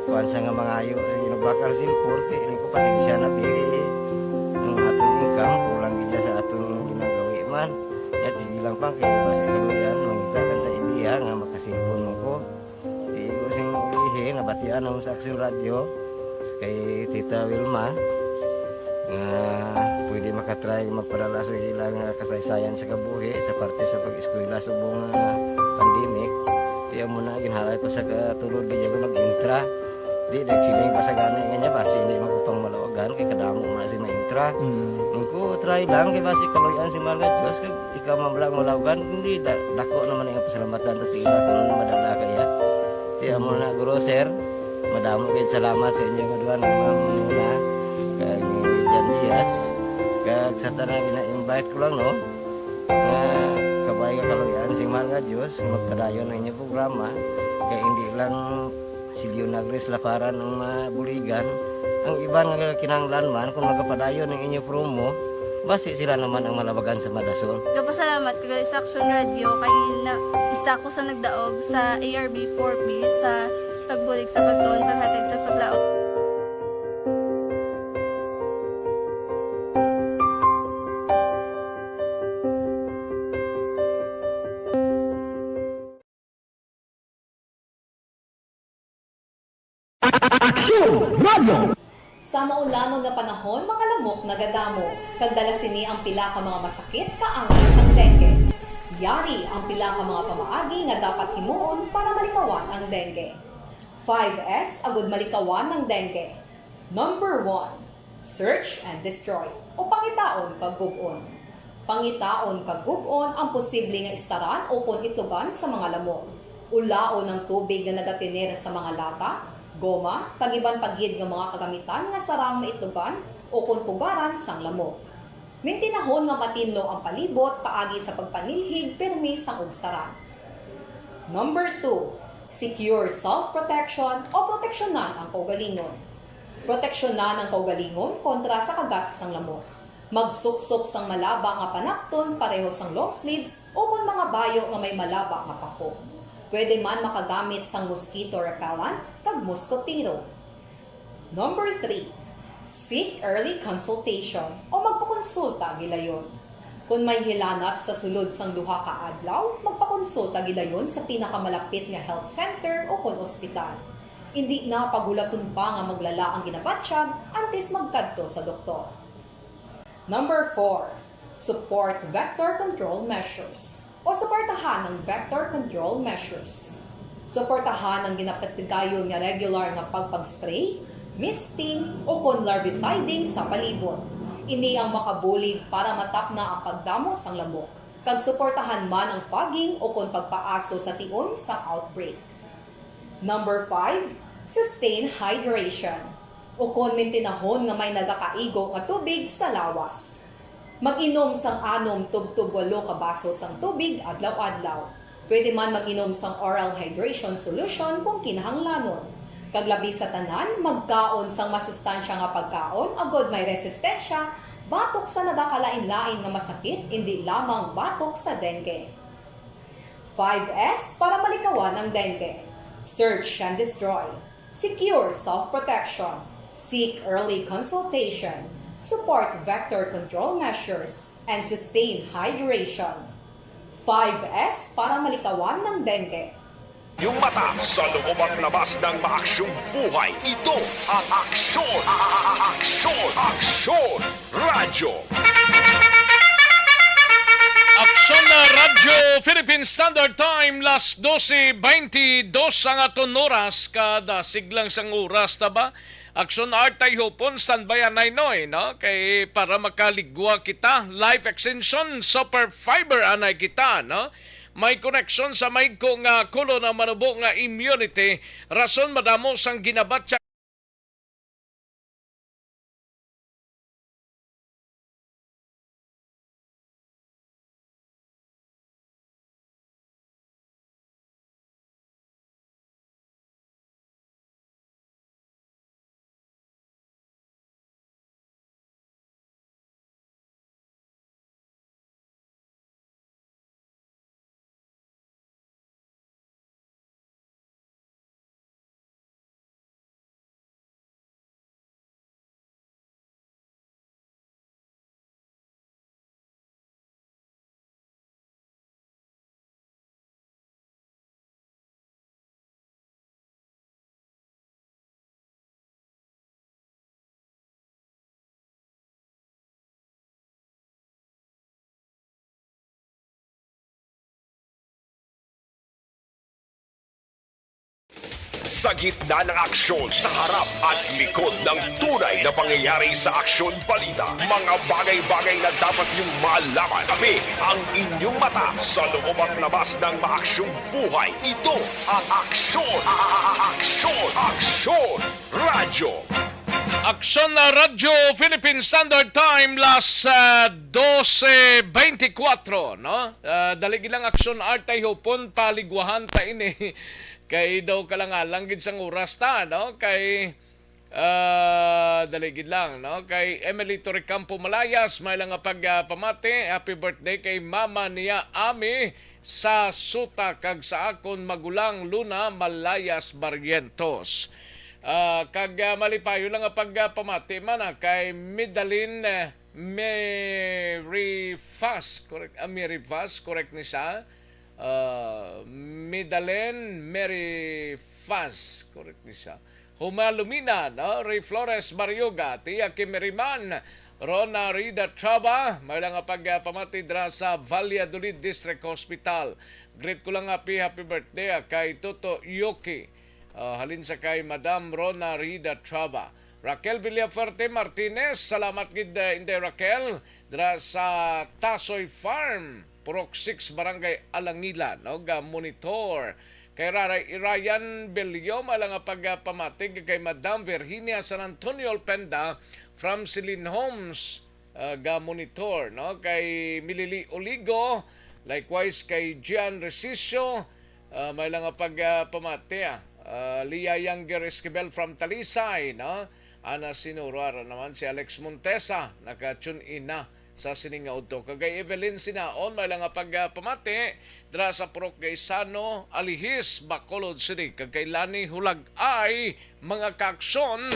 Kuan sa nga mangayo sa ginubakal sin korte, ini ko pasensya na diri. Ang aton income, kulang gid sa aton ginagawi man. Yat, sige lang pang, kaya ba sa kaluyan, mangita lang ta idea nga makasilpon mo ko. Di ko sing ulihi, nabatian ako sa Aksyon Radyo, kay Tita Wilma, nga pwede makatry magpadala sa ila nga kasaysayan sa kabuhi sa parte sa pag-eskwela subong nga pandemic. Di amo na, ginhalay ko sa katulod, di ako nag-intra. Di nagsiling ka sa gani nga niya, basi hindi magpapangmalawagan, kay kadamo man si maintra. Mm. Ang ko, try lang, kay basi kaluyan si mahal nga Diyos, kag ikaw man lang malawagan, hindi, da-, dako naman ang pasalamatan ta sa ila kung ano madala kaya. Kaya mo na, guro, sir, madamo kayo salamat sa inyo nga duha nga mga muna, kag ni Jan Diaz, kag sa tanan, ina-invite ko lang, no, nga kabay nga kaluyan si mahal nga Diyos, magpadayon ang inyong programa, kay hindi lang si Leonagris Laparan ang mabuligan. Ang iban nga kinahanglan man, kung magapadayon ang inyo promo, basi sila naman ang malabagan sa madasol. Gapasalamat ko gali sa Action Radio kay na, isa ko sa nagdaog sa A R B four B sa pagbulig sa pagtuon, paghatag sa paglaom. Aksyon Radio! Sa maulanon nga panahon, mga lamok nagadamo, kag dala sini ang pila ka mga masakit kaangay sang dengue. Yari ang pila ka mga pamaagi nga dapat himuon para malikawan ang dengue. Five S agud malikawan ang dengue. Number one, search and destroy, o pangitaon kag gub-on. Pangitaon kag gub-on ang posible nga istaran ukon itlugan sa mga lamok. Ulaon ang tubig nga nagatener sa mga lata, goma, kag iban pa gid nga mga kagamitan nga sarang maitlugan ukon pugaran sang lamok. Mintinahon nga matinlo ang palibot paagi sa pagpanilhig pirmi sang ugsaran. Number two, secure self-protection o proteksyonan ang kaugalingon. Proteksyonan ang kaugalingon kontra sa kagat sang lamok. Magsuksok sang malaba nga panakton pareho sang long sleeves ukon mga bayo nga may malaba nga pako. Pwede man makagamit sang mosquito repellent kag moskotero. Number three, seek early consultation o magpakonsulta gilayon. Kon may hilanat sa sulod sang duha ka adlaw, magpakonsulta gilayon sa pinakamalapit nga health center ukon ospital. Indi na paghulaton pa nga maglala ang ginabatyag antes magkadto sa doktor. Number four, support vector control measures o suportahan ang vector control measures. Suportahan ang ginapatigayon nga regular nga pagpag-spray, misting, ukon larviciding sa palibot. Ini ang makabulig para matapna ang pagdamo sang lamok, kag suportahan man ang fogging ukon pagpaaso sa tion sang outbreak. Number five, sustain hydration, ukon mintinahon nga may nagakaigo nga tubig sa lawas. Mag-inom sang anom tubtob walo ka baso sang tubig adlaw-adlaw. Pwede man mag-inom sang oral hydration solution kung kinahanglanon. Kag labi sa tanan, magkaon sang masustansya nga pagkaon agod may resistensya batok sa nagakalain-lain nga masakit, indi lamang batok sa dengue. Five S para malikawan ang dengue. Search and destroy. Secure self-protection. Seek early consultation. Support vector control measures. And sustain hydration. Five S para malikawan ang dengue. Yung mata sa loob at labas ng maaksyong buhay. Ito ang Aksyon, a-, a-, a-, Aksyon, Aksyon Radyo. Aksyon na Radyo Philippine Standard Time, las doce veintidós ang aton oras. Kada siglang sang oras, ta ba? Aksyon Art ay hupon, standby anay, Noy, no? Kay para makaligwa kita, life extension, super fiber anay kita, no? May koneksyon sa maigko nga kulo na manubo nga immunity, rason madamo sang ginabatya. Sa gitna ng aksyon, sa harap at likod ng tunay na pangyayari sa Aksyon Balita, mga bagay-bagay na dapat niyong malaman. Kami ang inyong mata sa loob at labas ng maaksyong buhay. Ito ang Aksyon, a- a- a- Aksyon, Aksyon Radyo. Aksyon na Radyo Philippine Standard Time, las, ah, dose beintikwatro, no? Ah, dali gid lang, Aksyon Art, ay hupon, paligwahan ta ini. Kay daw kalangalang gid sang oras ta, no? Kay, ah, dali gid lang, no? Kay Emily Torrecampo Malayas, may lang nga pag, ah, pamati, happy birthday kay mama niya Ami sa Suta kag sa akon magulang Luna Malayas Barrientos. Ah, kag, ah, malipayon lang nga pag, ah, pamati man, ah, kay Midalin, eh, Mary Fas, correct? Ah, Mary Fas, correct ni siya. Ah, Midalin Mary Fas, correct ni siya. Huma Lumina, no? Ray Flores Barioga, Tia Kimiriman, Rona Rida Traba, may lang nga pag, ah, pamati dira sa Valladolid District Hospital. Greet ko lang happy, happy birthday, ah, kay Toto Yoki. Ah, halin sa kay Madam Rona Rida Traba. Raquel Villafuerte Martinez, salamat gid, ah, Inday Raquel, dira sa Tasoy Farm, Purok six, Barangay Alangilan, no, ga monitor. Kay Raray Ryan Belio, may lang nga pagpamatig kay Madam Virginia San Antonio Olpenda from Celine Homes, ah, ga monitor, no? Kay Milili Oligo, likewise kay Gian Resicio, ah, may lang nga pag, ah, pamati, ah. Ah, Lia Younger Esquivel from Talisay, no? Ana Sinurara naman si Alex Montesa, naka-tune in na sa sining nga udto. Kag kay Evelyn Sinaon, may lang nga pagpamati dira sa Purok Gaisano, Alihis, Bacolod City. Kag kay Lani Hulagay, mga kaaksyon.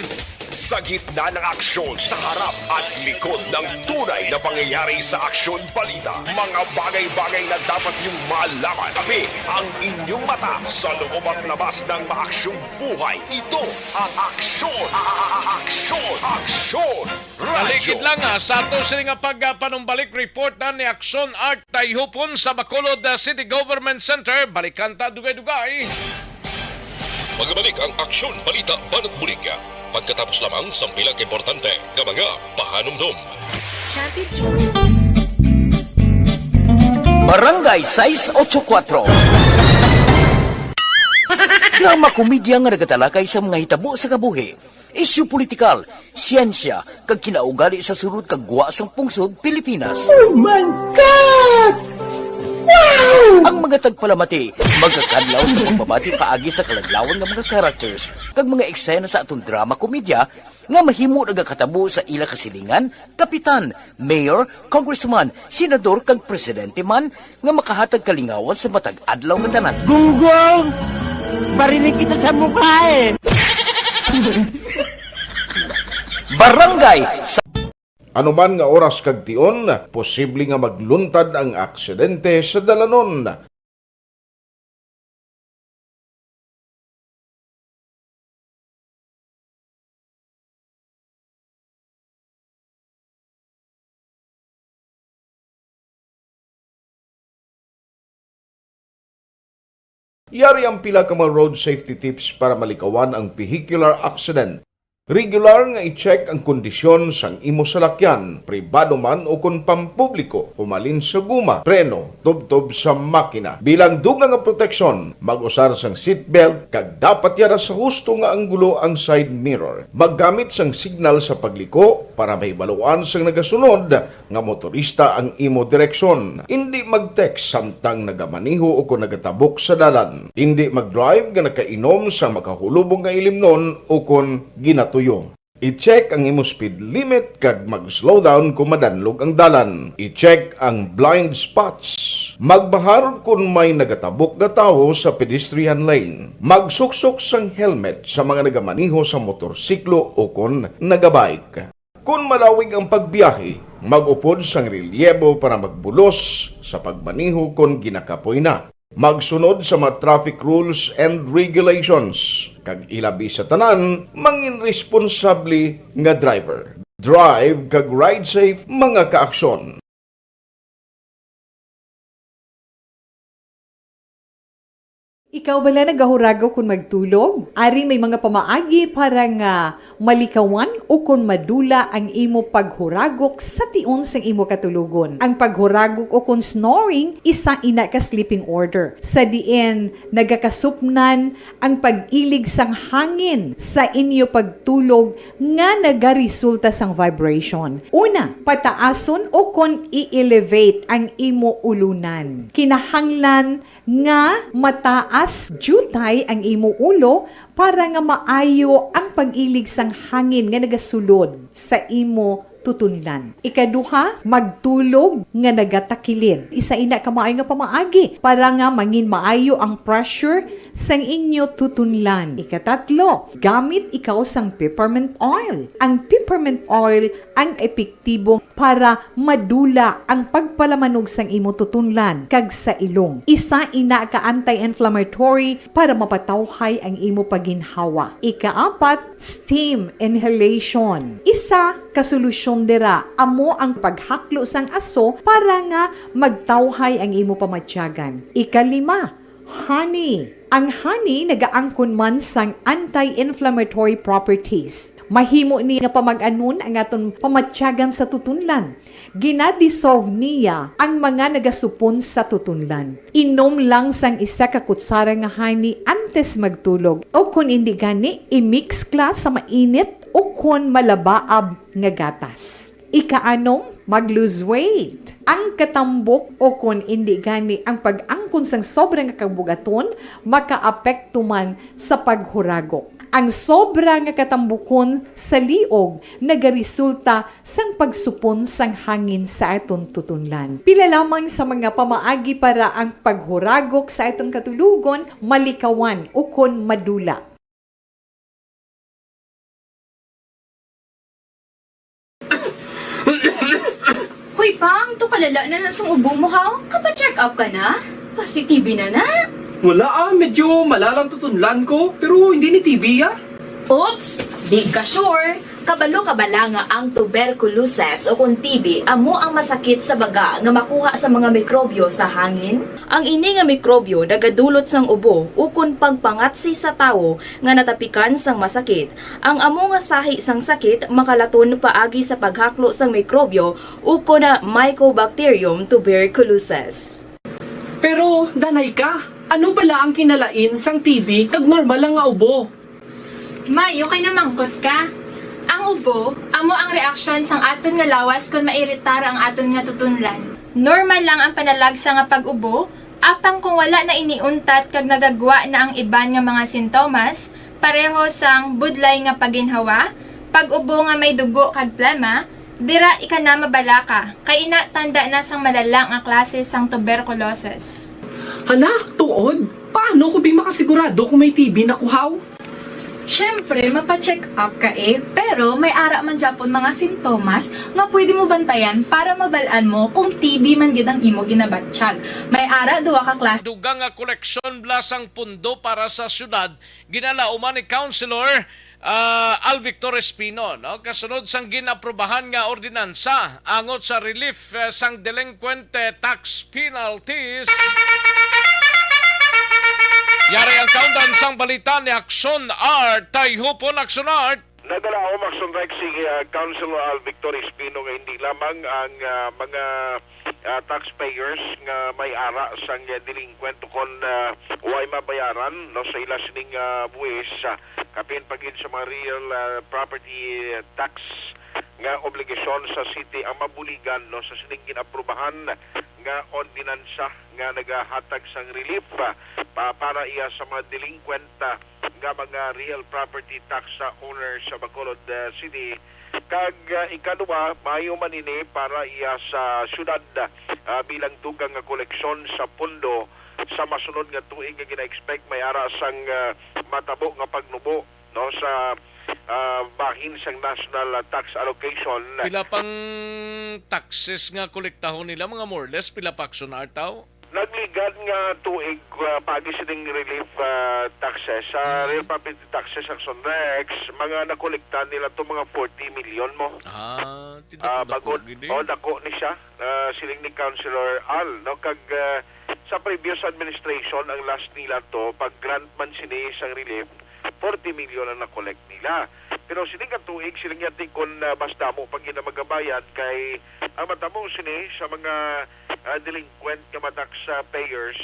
Sa gitna ng aksyon, sa harap at likod ng tunay na pangyayari sa Aksyon Balita, mga bagay-bagay na dapat niyong malaman. Kami ang inyong mata sa loob at labas ng maaksyong buhay. Ito ang Aksyon, a- a- a- Aksyon, Aksyon Radyo. Talikid lang, ah, sa ato sini nga pagpanumbalik, report na ni Aksyon Art Tayhupon sa Bacolod, ah, City Government Center. Balikan ta dugay-dugay. Magbalik ang Aksyon Balita Banat Bulig pagkatapos lamang sang pila ka importante nga mga pahanumdom. Championship. Barangay sais ocho kuatro. Drama komedya nga nagatalakay sa mga hitabo sa kabuhi, isyu politikal, siyensya, kag kinaugali sa sulod kag gwa sang pungsod Pilipinas. Oh my God! Wow! Ang mga tagpalamati magakadlaw sa pagbabati paagi sa kaladlawan nga mga characters kag mga eksena sa aton drama komedya nga mahimo nagakatabo sa ila kasilingan, kapitan, mayor, congressman, senador, kag presidente man nga makahatag kalingawan sa matag adlaw nga tanan. Gunggong! Barinig kita sa mukha eh! Barangay sa Anuman nga oras kag tion, posible nga magluntad ang aksidente sa dalanon. Yari ang pila ka mga road safety tips para malikawan ang vehicular accident. Regular nga i-check ang kondisyon sang imo salakyan, pribado man o kon pampubliko, humalin sa guma, preno, tubtob sa makina. Bilang dugang nga proteksyon, mag-usar sang seatbelt kag dapat yara sa husto nga anggulo ang side mirror. Maggamit sang signal sa pagliko para mahibaluan sang nagasunod nga motorista ang imo direksyon. Indi mag-text samtang nagamaneho o kon nagatabok sa dalan. Indi mag-drive nga nakainom sang makahulubong nga ilimnon o kon ginatuyo. I-check ang imo speed limit kag mag-slow down kon madanlog ang dalan. I-check ang blind spots. Magbahar kon may nagatabok nga tawo sa pedestrian lane. Magsuksok sang helmet sa mga nagamaneho sa motorsiklo o kon nagabike. Kon malawig ang pagbiyahe, mag-upod sang relyebo para magbulos sa pagmaneho kon ginakapoy na. Magsunod sa mga traffic rules and regulations, kag ilabi sa tanan, mangin responsable nga driver. Drive kag ride safe, mga kaaksyon. Ikaw bala nagahuragok kon magtulog? Ari may mga pamaagi para nga malikawan ukon madula ang imo paghuragok sa tion sang imo katulogon. Ang paghuragok ukon snoring, isa ina ka sleeping order, sa diin nagakasupnan ang pag-ilig sang hangin sa inyo pagtulog nga nagaresulta sang vibration. Una, pataason ukon i-elevate ang imo ulunan. Kinahanglan nga mataas diutay ang imo ulo para nga maayo ang pag-ilig sang hangin nga nagasulod sa imo tutunlan. Ikaduha, magtulog nga nagatakilid. Isa ina ka maayo nga pamaagi para nga mangin maayo ang pressure sang inyo tutunlan. Ikatatlo, gamit ikaw sang peppermint oil. Ang peppermint oil ang epektibo para madula ang pagpalamanog sang imo tutunlan kag sa ilong. Isa ina ka anti-inflammatory para mapatawhay ang imo paginhawa. Ikaapat, steam inhalation. Isa ka solusyon dira amo ang paghaklo sang aso para nga magtawhay ang imo pamatyagan. Ikalima, honey. Ang honey nagaangkon man sang anti-inflammatory properties. Mahimo ni nga pamag-anon ang aton pamatyagan sa tutunlan. Gina-dissolve niya ang mga nagasupon sa tutunlan. Inom lang sang isa ka kutsara nga honey antes magtulog, o kon indi gani, i-mix ka sa mainit o kon malabaab nga gatas. Ikaanom, mag-lose weight. Ang katambok o kon indi gani ang pag-angkon sang sobra nga kabugaton makaapekto man sa paghuragok. Ang sobra nga katambukon sa liog nagaresulta sang pagsupon sang hangin sa aton tutunlan. Pila lamang sa mga pamaagi para ang paghuragok sa aton katulogon malikawan ukon madula. Hoy, Pang, to kalala na na sang ubo mo, ha? Kapa-check up ka na? Positive na na. Wala, ah, medyo malalang tutunlan ko, pero hindi ni T B, ah. Oops, di ka sure. Kabalo ka bala nga ang tuberculosis o kon T B amo ang masakit sa baga nga makuha sa mga mikrobyo sa hangin? Ang ini nga mikrobyo nagadulot sang ubo ukon pagpangatsi sa tawo nga natapikan sang masakit. Ang amo nga sahi sang sakit makalaton paagi sa paghaklo sang mikrobyo ukon Mycobacterium tuberculosis. Pero, danay ka, ano bala ang kinalain sang T B kag normal lang nga ubo? May, okay na mangkot ka. Ang ubo, amo ang reaksyon sang aton nga lawas kon mairitar ang aton nga tutunlan. Normal lang ang panalagsa nga pag-ubo, apang kung wala na ini untat kag nagagwa na ang iban nga mga sintomas, pareho sang budlay nga paginhawa, pag-ubo nga may dugo kag plema, dira ika na mabalaka, kay ina tanda na sang malala nga klase sang tuberculosis. Hala, tuod? Paano ko bi makasigurado kung may T B na ko, haw? Siyempre, mapa-check up ka eh, pero may ara man gyapon mga sintomas nga pwede mo bantayan para mabal-an mo kung T B man gid ang imo ginabatyag. May ara duha ka klase. Dugang nga koleksyon bala sang pundo para sa syudad ginalauman ni Councilor, ah, Alvictor Espino, no? Kasunod sang gin-aprubahan nga ordinansa angot sa relief, eh, sang delinquent, eh, tax penalties. Yari ang kaundan sang balita ni Action Art. Tayhupon, Action Art. Nagalaom, Action Rex, si, ah, Councilor Alvictor Espino nga hindi lamang ang, ah, mga, ah, taxpayers nga may ara sang, ah, delinquent o kon, ah, way mabayaran, no, sa ila sining, ah, buwis, ah, kapin pa gid sa mga real, ah, property tax nga obligasyon sa city ang mabuligan, no, sa sining gin-aprubahan nga ordinansa nga nagahatag sang relief, ah, pa, para iya sa mga delinquent, ah, nga mga real property tax, ah, owners sa Bacolod, ah, City. Kag, ah, ikaduha, maayo man ini para iya sa syudad, ah, bilang dugang nga koleksyon sa pondo sa masunod nga tuig nga gina-expect may ara sang, ah, matabo nga pagnubo, no, sa, ah, bahin sang national, ah, tax allocation. Pila pang taxes nga kolektahon nila, mga more or less? Pila pa, Action Art, taw? Nagligad nga tuig, ah, paagi sining relief, ah, taxes, sa Mm. real property taxes, Action Rex, mga nakolekta nila to mga forty million mo. Ah, ti Ah, dako-dako bagod. Gid, eh. Oh, dako ni siya. Ah, siling ni Councilor Al, no? Kag, ah, sa previous administration, ang last nila to, pag grant man sini sang relief, forty million ang nakolek nila. Pero sini nga tuig, siling niya, ti kon, ah, mas damo pa gid ang magabayad kay ang matabo sini sa mga, ah, delinquent nga mga tax, ah, payers,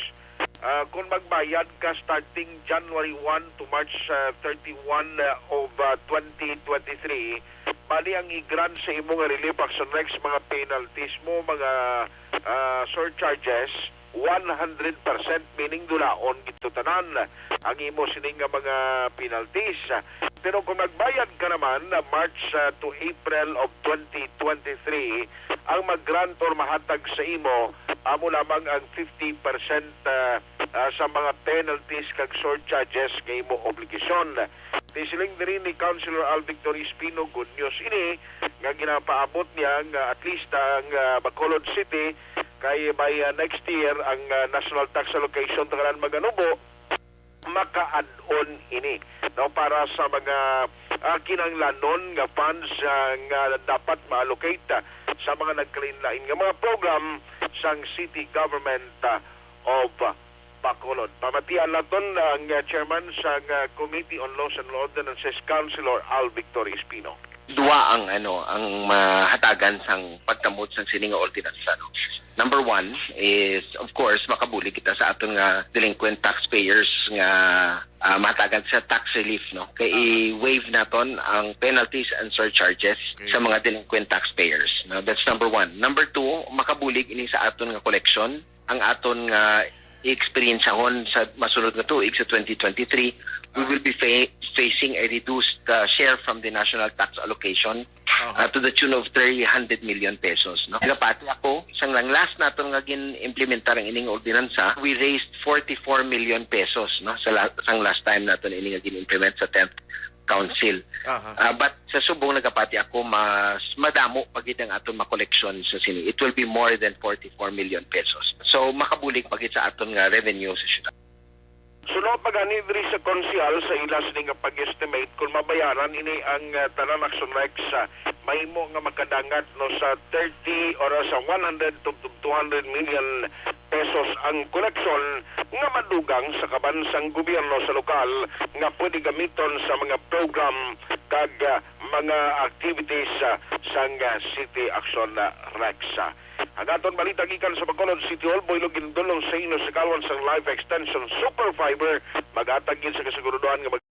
ah, kung magbayad ka starting January one to March, ah, thirty-one, ah, of, ah, twenty twenty-three, bali ang i-grant sa imo nga relief, Action Rex, mga penalties mo, mga, ah, surcharges, one hundred percent, meaning dulaon gid to tanan ang imo sini nga mga penalties. Pero kung magbayad ka naman na March, ah, to April of twenty twenty-three, ang mag-grant or mahatag sa imo amo lamang ang fifty percent, ah, ah, sa mga penalties kag surcharges nga imo obligasyon. Ti siling diri ni Councilor Al Victor Espino, good news ini nga ginapaabot niya nga at least ang, ah, Bacolod City kay by, ah, next year ang, ah, national tax allocation tanan maganubo maka-add-on ini, no, para sa mga, ah, kinahanglanon nga funds, ah, nga dapat ma-allocate, ah, sa mga nagkalain-lain nga mga program sang city government, ah, of Bacolod. Pamatian naton ang, ah, chairman sang, ah, Committee on Laws and Ordinances, Councilor Al Victor Espino. Dua ang, ano, ang mahatagan sang pagkamot sang sini nga ordinansa, no? Number one is, of course, makabulig kita sa aton nga delinquent taxpayers nga, ah, mahatagan sa tax relief, no? Kay Aha. i-waive naton ang penalties and surcharges Okay. sa mga delinquent taxpayers, no? That's number one. Number two, makabulig ini sa aton nga collection, ang aton nga i-experience-ahon sa masunod nga tuig, sa twenty twenty-three, we Ah. will be fa-, facing a reduced, uh, share from the national tax allocation, Aha. uh, to the tune of three hundred million pesos, no? Nagapati ako, sang lang last naton nga gin-implementar ang ining ordinansa, we raised forty-four million pesos, no, sa la-, sang last time naton ini nga gin-implement sa tenth Council. Aha. Ah, but sa subong nagapati ako, mas madamo pa gid ang aton makoleksyon sa sini. It will be more than forty-four million pesos. So, makabulig pa gid sa aton nga revenue sa syudad. Suno pa gani diri sa konsehal sa ila sini nga pag-estimate, kung mabayaran ini ang, ah, tanan, Action Rex, ah, mahimo nga makadangat, no, sa thirty or sa one hundred to two hundred million pesos ang koleksyon nga madugang sa kaban sang gobyerno sa lokal nga pwede gamiton sa mga program kag, ah, mga activities, ah, sang, ah, City Action, ah, Rex. Ang aton balita gikan sa Bacolod City Hall, Boylo, ginadul-ong sa inyo sa kalwan sang Life Extension Super Fiber. Mag-atag gid sa kasiguraduhan nga mag-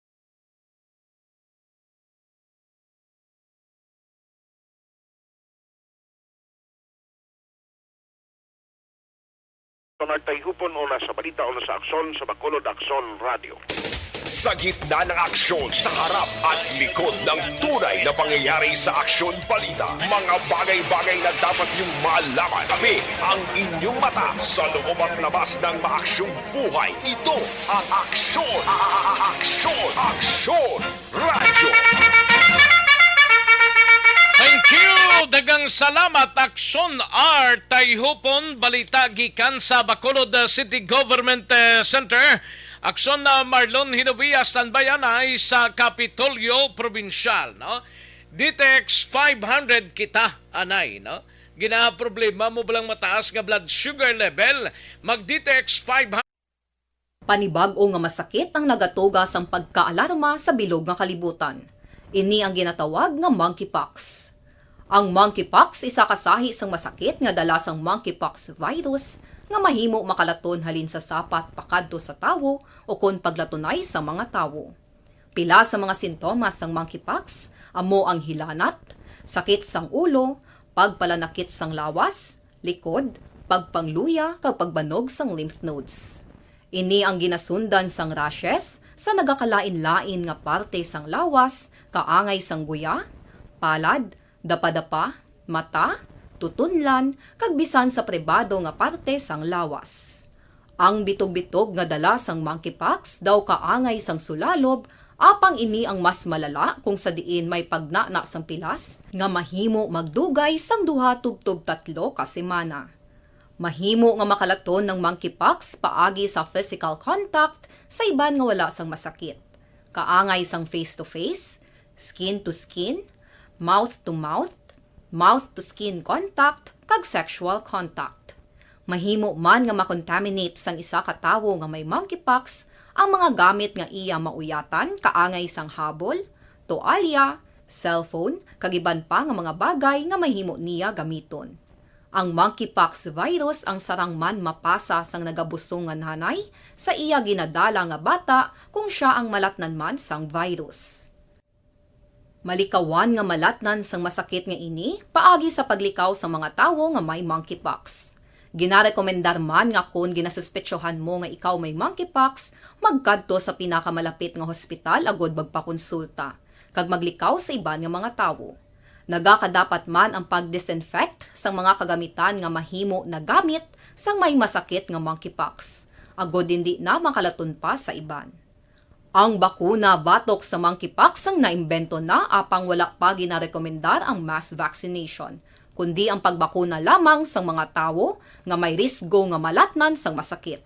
Mga tayhupon, una sa balita, una sa aksyon, sa Bacolod Aksyon Radio. Sa gitna ng aksyon, sa harap at likod ng tunay na pangyayari sa Aksyon Balita, mga bagay-bagay na dapat niyong malaman. Kami ang inyong mata sa loob at labas ng maaksyong buhay. Ito ang Aksyon, a-, a-, a-, Aksyon, Aksyon Radyo. Thank you! Daghang salamat, Aksyon R. Tayhupon, balita gikan sa Bacolod, uh, City Government, uh, Center. Aksyon na Marlon Hinovia, standby anay sa Kapitolyo Probinsyal, no? D T X five hundred kita, anay, no? Ginaproblema mo ba lang mataas nga blood sugar level? Mag D T X five hundred. Panibag-o nga masakit ang nagatuga sang pagkaalarma sa bilog nga kalibutan. Ini ang ginatawag nga monkeypox. Ang monkeypox isa ka sahi sang masakit nga dala sang monkeypox virus nga mahimo makalaton halin sa sapat pakadto sa tawo ukon paglatunay sa mga tawo. Pila sa mga sintomas sang monkeypox amo ang hilanat, sakit sang ulo, pagpalanakit sang lawas, likod, pagpangluya, kag pagbanog sang lymph nodes. Ini ang ginasundan sang rashes sa nagakalain-lain nga parte sang lawas, kaangay sang guya, palad, dapadapa, mata, tutunlan, kag bisan sa pribado nga parte sang lawas. Ang bitog-bitog nga dala sang monkeypox daw kaangay sang sulalob, apang ini ang mas malala kung sa diin may pagnana sang pilas nga mahimo magdugay sang duha tubtob tatlo ka semana. Mahimo nga makalaton ang monkeypox paagi sa physical contact sa iban nga wala sang masakit, kaangay sang face-to-face, skin-to-skin, mouth-to-mouth, mouth-to-skin contact, kag sexual contact. Mahimo man nga makontaminate sang isa ka tawo nga may monkeypox ang mga gamit nga iya mauyatan, kaangay sang habol, toalya, cellphone, kag iban pa nga mga bagay nga mahimo niya gamiton. Ang monkeypox virus ang sarang man mapasa sang nagabusong nga nanay sa iya ginadala nga bata kung sia ang malatnan man sang virus. Malikawan nga malatnan sang masakit nga ini paagi sa paglikaw sa mga tawo nga may monkeypox. Ginarekomendar man nga kon ginasuspetsohan mo nga ikaw may monkeypox, magkadto sa pinakamalapit nga hospital agud magpakonsulta kag maglikaw sa iban nga mga tawo. Nagakadapat man ang pag-disinfect sang mga kagamitan nga mahimo nagamit sang may masakit nga monkeypox, agud indi na makalaton pa sa iban. Ang bakuna batok sa monkeypox ang naimbento na apang wala pa ginarekomendar ang mass vaccination, kundi ang pagbakuna lamang sang mga tawo nga may risgo nga malatnan sang masakit.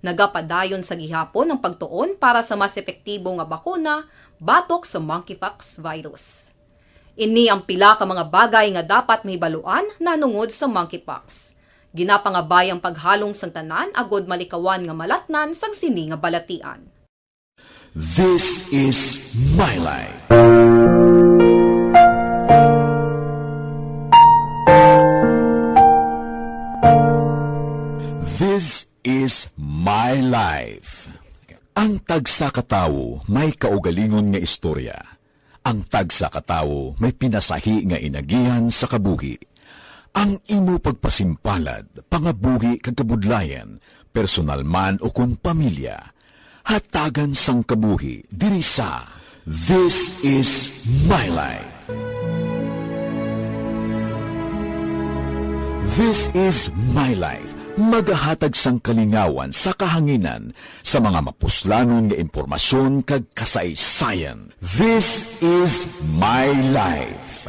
Nagapadayon sa gihapon ang pagtuon para sa mas epektibo nga bakuna batok sa monkeypox virus. Ini ang pila ka mga bagay nga dapat mahibaluan nahanungod sa monkeypox. Ginapangabay ang paghalong sang tanan agud malikawan nga malatnan sang sini nga balatian. This is my life. This is my life. Ang tagsa ka tawo may kaugalingon nga istorya. Ang tagsa ka tawo may pinasahi nga inagihan sa kabuhi. Ang imo pagpasimpalad, pangabuhi kag kabudlayan, personal man ukon pamilya, hatagan sang kabuhi diri sa This is my life. This is my life. Magahatag sang kalingawan sa kahanginan sa mga mapuslanon nga impormasyon kag kasaysayan. This is my life.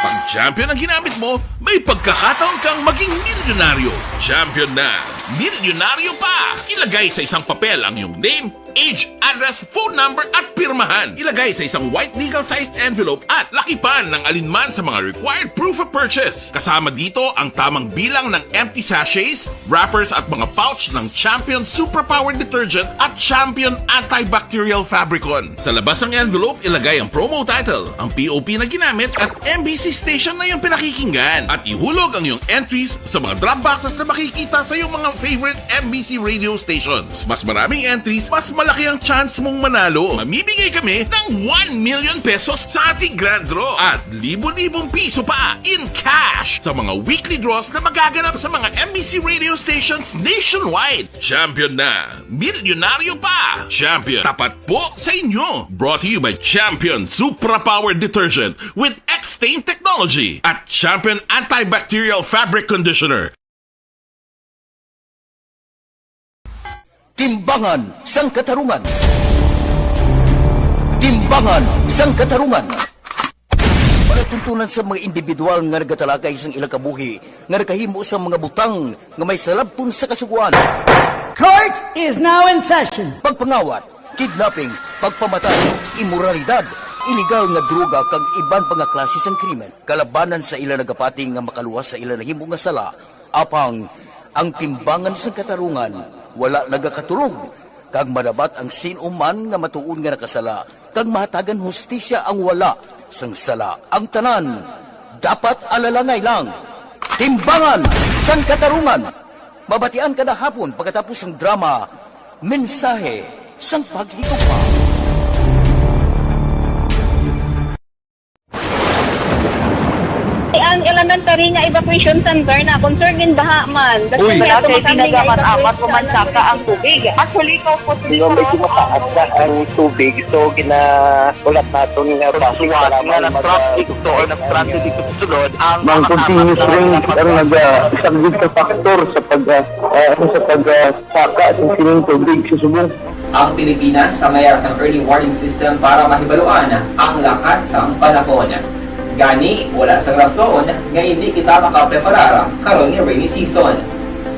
Pag champion ang ginamit mo, may pagkakataon kang maging milyonaryo. Champion na, milyonaryo pa! Ilagay sa isang papel ang iyong name, age, address, phone number, at pirmahan. Ilagay sa isang white legal-sized envelope at lakipan ng alinman sa mga required proof of purchase. Kasama dito ang tamang bilang ng empty sachets, wrappers at mga pouch ng Champion Superpower Detergent at Champion Antibacterial Fabricon. Sa labas ng envelope, ilagay ang promo title, ang P O P na ginamit at M B C station na iyong pinakikinggan. At ihulog ang iyong entries sa mga drop boxes na makikita sa iyong mga favorite M B C radio stations. Mas maraming entries, mas malaki ang chance mong manalo. Mamimigay kami ng one million pesos sa ating grand draw at libo-libong piso pa in cash sa mga weekly draws na magaganap sa mga M B C radio stations nationwide. Champion na! Milyonaryo pa! Champion, tapat po sa inyo! Brought to you by Champion Supra Power Detergent with X-Stain Technology at Champion Antibacterial Fabric Conditioner. Timbangan sang Katarungan. Timbangan sang Katarungan. Palatuntunan sa mga individual nga nagatalakay sang ilang kabuhi nga nakahimo sa mga butang nga may salabton sa Kasugoan. Court is now in session. Pagpangawat, kidnapping, pagpamatay, imoralidad, iligal nga droga kag iban pa nga klase sang krimen. Kalabanan sa ila nagapati nga makaluwas sa ila nahimo nga sala, apang ang timbangan sang katarungan wala nagakaturog, kag madabat ang sin-o man nga matuod nga nakasala, kag mahatagan hustisya ang wala sang sala. Ang tanan dapat alalangay lang. Timbangan sang Katarungan. Mabatian kada hapon pagkatapos sang drama, Mensahe sang Paghigugma. Ang elementary nga evacuation center na concerned in baha man. Uy. Wala kay ginagamat-amat o mansaka ang tubig. Actually, ikaw po, Hindi, medyo mataas na ang tubig. So, gina-, ulat naton nga traffic, nga mag-, nag-traffic to or nag-traffic dito sa sulod, ang Ang continuous rain ang naga-, isang big factor sa pag, ah, ah, ano, sa pag, ah, saka sa sining tubig sa subong. Ang Pilipinas sa mayara sang early warning system para mahibaluan ang lakat sang panahon. Gani, wala sang rason nga indi kita makapreparar karon nga rainy season.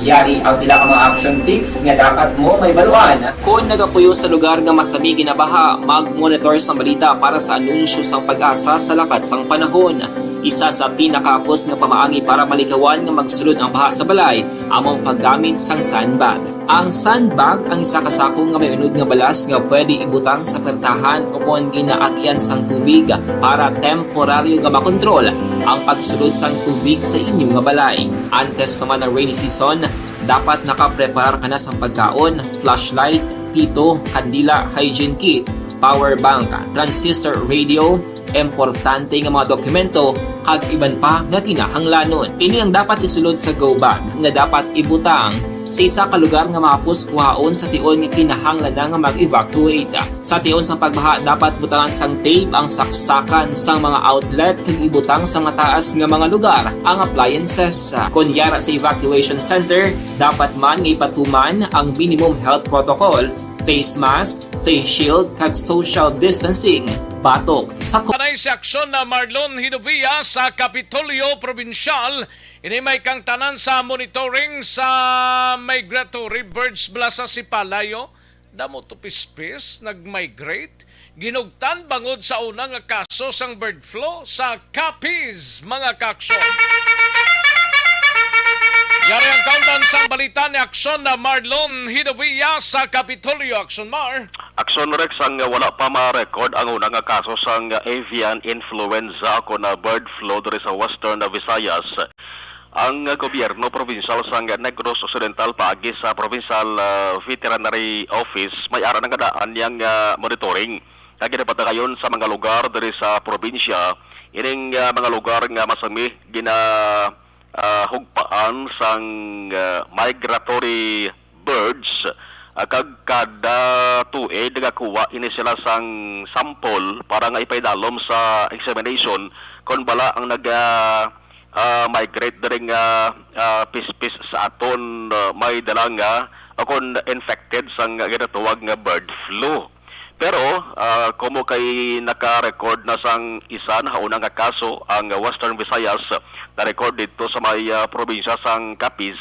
Yari ang pila ka mga action tips nga dapat mo mahibaluan. Kon nagapuyo sa lugar nga masami ginabaha, mag-monitor sang balita para sa anunsyo sang PAGASA sa lakat sang panahon. Isa sa pinakahapos nga pamaagi para malikawan nga magsulod ang baha sa balay amo ang paggamit sang sandbag. Ang sandbag ang isa ka sako nga may unod nga balas nga pwede ibutang sa pertahan o kon ginaagian sang tubig para temporaryo nga makontrol ang pagsulod sang tubig sa inyo nga balay. Antes pa man ang rainy season, dapat nakapreparar ka na sang pagkaon, flashlight, pito, kandila, hygiene kit, power bank, transistor radio, importante nga mga dokumento, kag iban pa nga kinahanglanon. Ini ang dapat isulod sa go bag nga dapat ibutang sa isa ka lugar nga mahapos kuhaon sa tion nga kinahanglan na nga mag-evacuate. Sa tion sang pagbaha, dapat butangan sang tape ang saksakan sang mga outlet kag ibutang sa mataas nga mga lugar ang appliances. Kon yara sa evacuation center, dapat man nga ipatuman ang minimum health protocol, face mask, face shield, kag social distancing batok sa ko- Anay si aksyon na Marlon Hidovia sa Kapitolyo Probinsyal. Ini may kangtanan sa monitoring sa migratory birds bala sa Sipalay. Damo to pispis nag-migrate. Ginugtan bangod sa una nga kaso sang bird flu sa Capiz, mga kaaksyon. Yari ang kaundan sang balita ni aksyon na Marlon Hidovia sa Kapitolyo. Aksyon, Mar. Aksyon, Rex, ang wala pa ma-record ang una nga kaso sang avian influenza o kon na bird flu diri sa Western Visayas. Ang gobyerno probinsyal sang Negros Occidental paagi sa Provincial, ah, Veterinary Office may ara na nga daan niyang, ah, monitoring nga ginapatigayon sa mga lugar diri sa probinsya. Ining, ah, mga lugar nga masami gina, ah, hugpaan sang, ah, migratory birds, ah, kag kada tuig nagakuha ini sila sang sample para nga ipaidalom sa examination kon bala ang naga, ah, migrate diri nga, ah, pispis sa aton, ah, may dala nga o kon infected sang ginatawag nga bird flu. Pero, ah, komo kay naka-record na sang isa na una nga kaso ang Western Visayas, na-record didto sa may, ah, probinsya sang Capiz,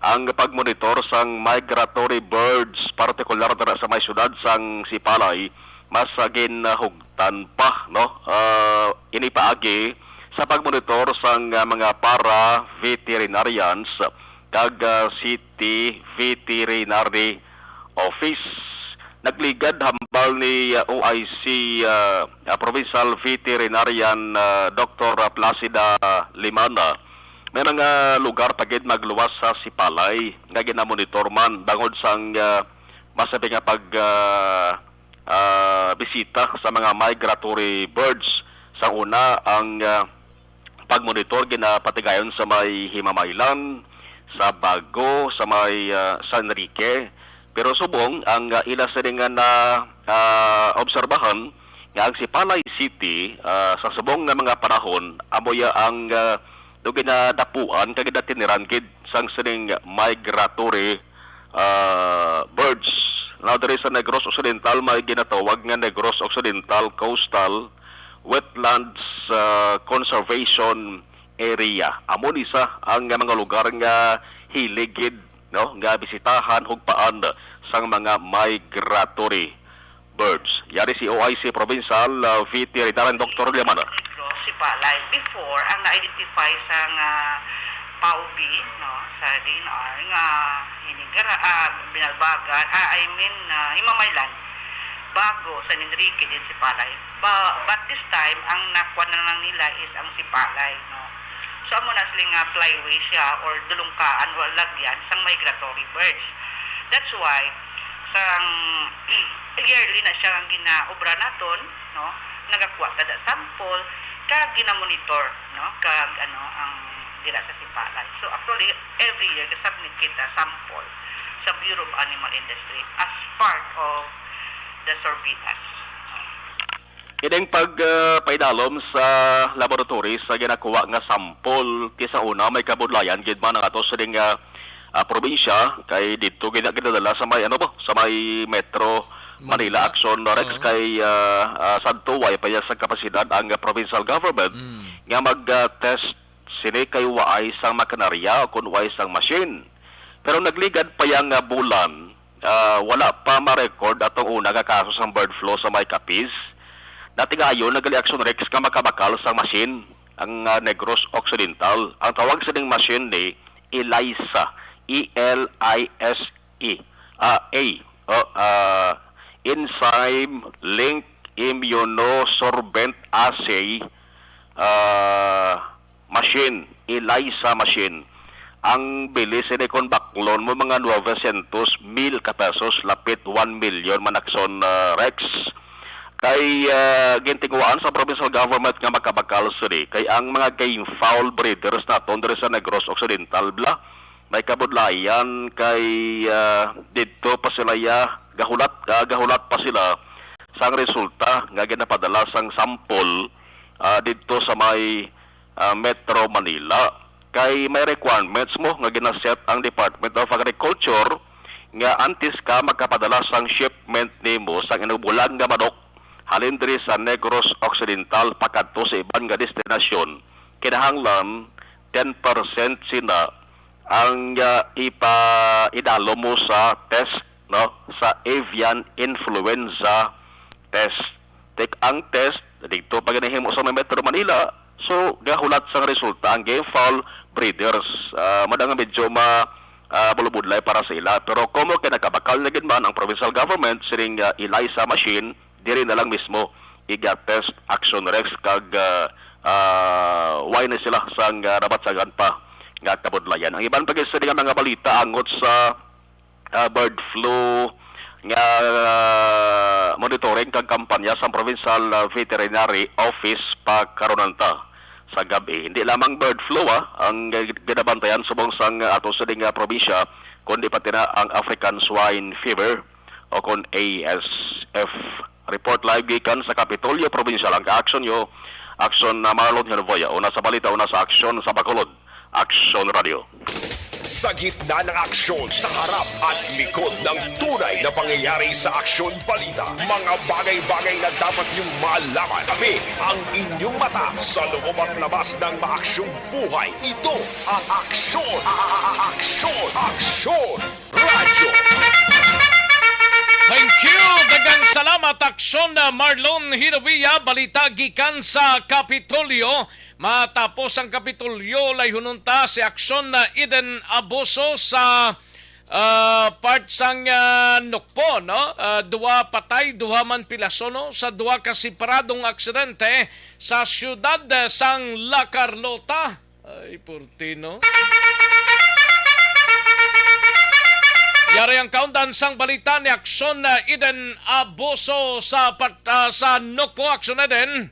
ang pagmonitor sang migratory birds, partikular dira sa may siyudad sang Sipalay, mas, ah, ginhugtan pa, no? Ah, ini paagi sa pagmonitor sang, ah, mga para-veterinarians kag, ah, city veterinary office. Nagligad hambal ni, ah, O I C, ah, ah, Provincial Veterinarian, ah, Doktor Placida Limana, may mga lugar pa gid magluwas sa Sipalay nga ginamonitor man bangod sang, ah, masabi nga pag, ah, ah, bisita sa mga migratory birds. Sa una, ang, ah, pagmonitor ginapatigayon sa may Himamaylan, sa Bago, sa may, ah, San Enrique. Pero subong ang, ah, ila sini nga na, ah, obserbahan nga ang Sipalay City, ah, sa subong nga mga panahon, amo ya ang, ah, do ginadapuan kag ginatiniran gid sang sining migratory, ah, birds. Now, diri sa Negros Occidental, may ginatawag nga Negros Occidental Coastal Wetlands, ah, Conservation Area. Amo ni sa ang mga lugar nga hilig gid, no, nga bisitahan, hugpaan sang mga migratory birds. Yari si O I C Provincial, ah, Veterinarian Doktor Limana. Sipalay. Before, ang na-identify sa nga PAOB, no, sa D N R, nga hinigara, ah, binalbagan, ah, I mean, ah, himamaylan, Bago, San Enrique, din Sipalay. Ba, but this time, ang nakuha na lang nila is ang Sipalay, no. So, amo na sila nga flyway siya or dulungkaan o lagyan sang migratory birds. That's why, sang yearly na siya ang ginaobra naton, no? Nagakuha ta da sample, kag ginamonitor, no? Kag, ano, ang dira sa Sipalay. So, actually, every year, gasubmit kita sample sa Bureau of Animal Industry as part of the surveillance. Ining pag, ah, paidalom sa laboratory sa ginakuha nga sample, ti sa una may kabudlayan gid man ang ato sining, ah, ah, probinsya, kay didto gina-, ginadala sa may, ano ba, sa may Metro Manila. Manila. Action, Rex, Oo. Kay, ah, ah, sadto way pa ya sa kapasidad ang, ah, provincial government. Mm. nga mag-test sini kay waay sang makinarya o kon waay sang machine. Pero nagligad pa yang, ah, bulan, ah, wala pa ma-record atong una nga kaso sang bird flu sa may Capiz. Natingayon na gali Action Rex nga makabakal sang machine ang, ah, Negros Occidental. Ang tawag sining machine ni ELISA, E L I S E, ah, A, oh, ah, Enzyme Link Immunosorbent Assay, ah, machine, ELISA machine. Ang bili sini kon baklon mo mga novecientos mil ka pesos, lapit one million man Action, ah, Rex. Kay, ah, gintinguhaan sa provincial government nga makabakal sini kay ang mga game fowl breeders naton diri sa Negros Occidental bala may kabudlayan kay, ah, didto pa sila ya gahulat, ah, gahulat pa sila sang resulta nga ginapadala sang sample, ah, didto sa may, ah, Metro Manila. Kay may requirements mo nga ginaset ang Department of Agriculture nga antes ka makapadala sang shipment nimo sang inubulag nga manok halin diri sa Negros Occidental pakadto sa iban nga destinasyon, kinahanglan ten percent sina ang, ah, ipa-, idalo mo sa test, no, sa avian influenza test. Tik ang test, dito pa ginahimo sa may Metro Manila. So, gahulat sang resulta ang game fowl breeders. Ah, madang medyo ma, ah, bulubudlay para sa ila. Pero como kay nakabakal na gid man ang provincial government sining, ah, ELISA machine, diri na lang mismo iga-test Action Rex kag, ah, ah, why na sila sang, ah, nabatsagan pa nga kabudlayan. Ang iban pa gid sini nga mga balita angot sa, ah, bird flu nga, ah, monitoring kag kampanya sang Provincial, ah, Veterinary Office pa karon ta sa gab-i. Hindi lamang bird flu, ah, ang ginabantayan subong sang ato sining, ah, probinsya, kundi pati na ang African Swine Fever o kon A S F. Report live gikan sa Kapitolyo Provincial ang Action Yo, Action na Marlon Hervoya. Una sa balita, una sa aksyon sa Bacolod. Action Radio. Sa gitna ng aksyon, sa harap at likod ng tunay na pangyayari sa Aksyon Balita, mga bagay-bagay na dapat niyong malaman. Kami ang inyong mata sa loob at labas ng maaksyong buhay. Ito ang Aksyon, a-, a-, a-, Aksyon, Aksyon Radyo. Thank you. Daghang salamat, Aksyon na Marlon Hinovia. Balita gikan sa Kapitolyo. Matapos ang Kapitolyo, layhonon ta si Aksyon na Eden Abuso sa, ah, part sang, ah, Nukpo, no? Ah, duha patay, duha man pilasono sa duha ka separadong aksidente sa siyudad, ah, sang La Carlota. Ay, purti, no? Yari ang kaundan sang balita ni Aksyon na Eden Abuso sa pat-, ah, sa Nukpo. Aksyon Eden.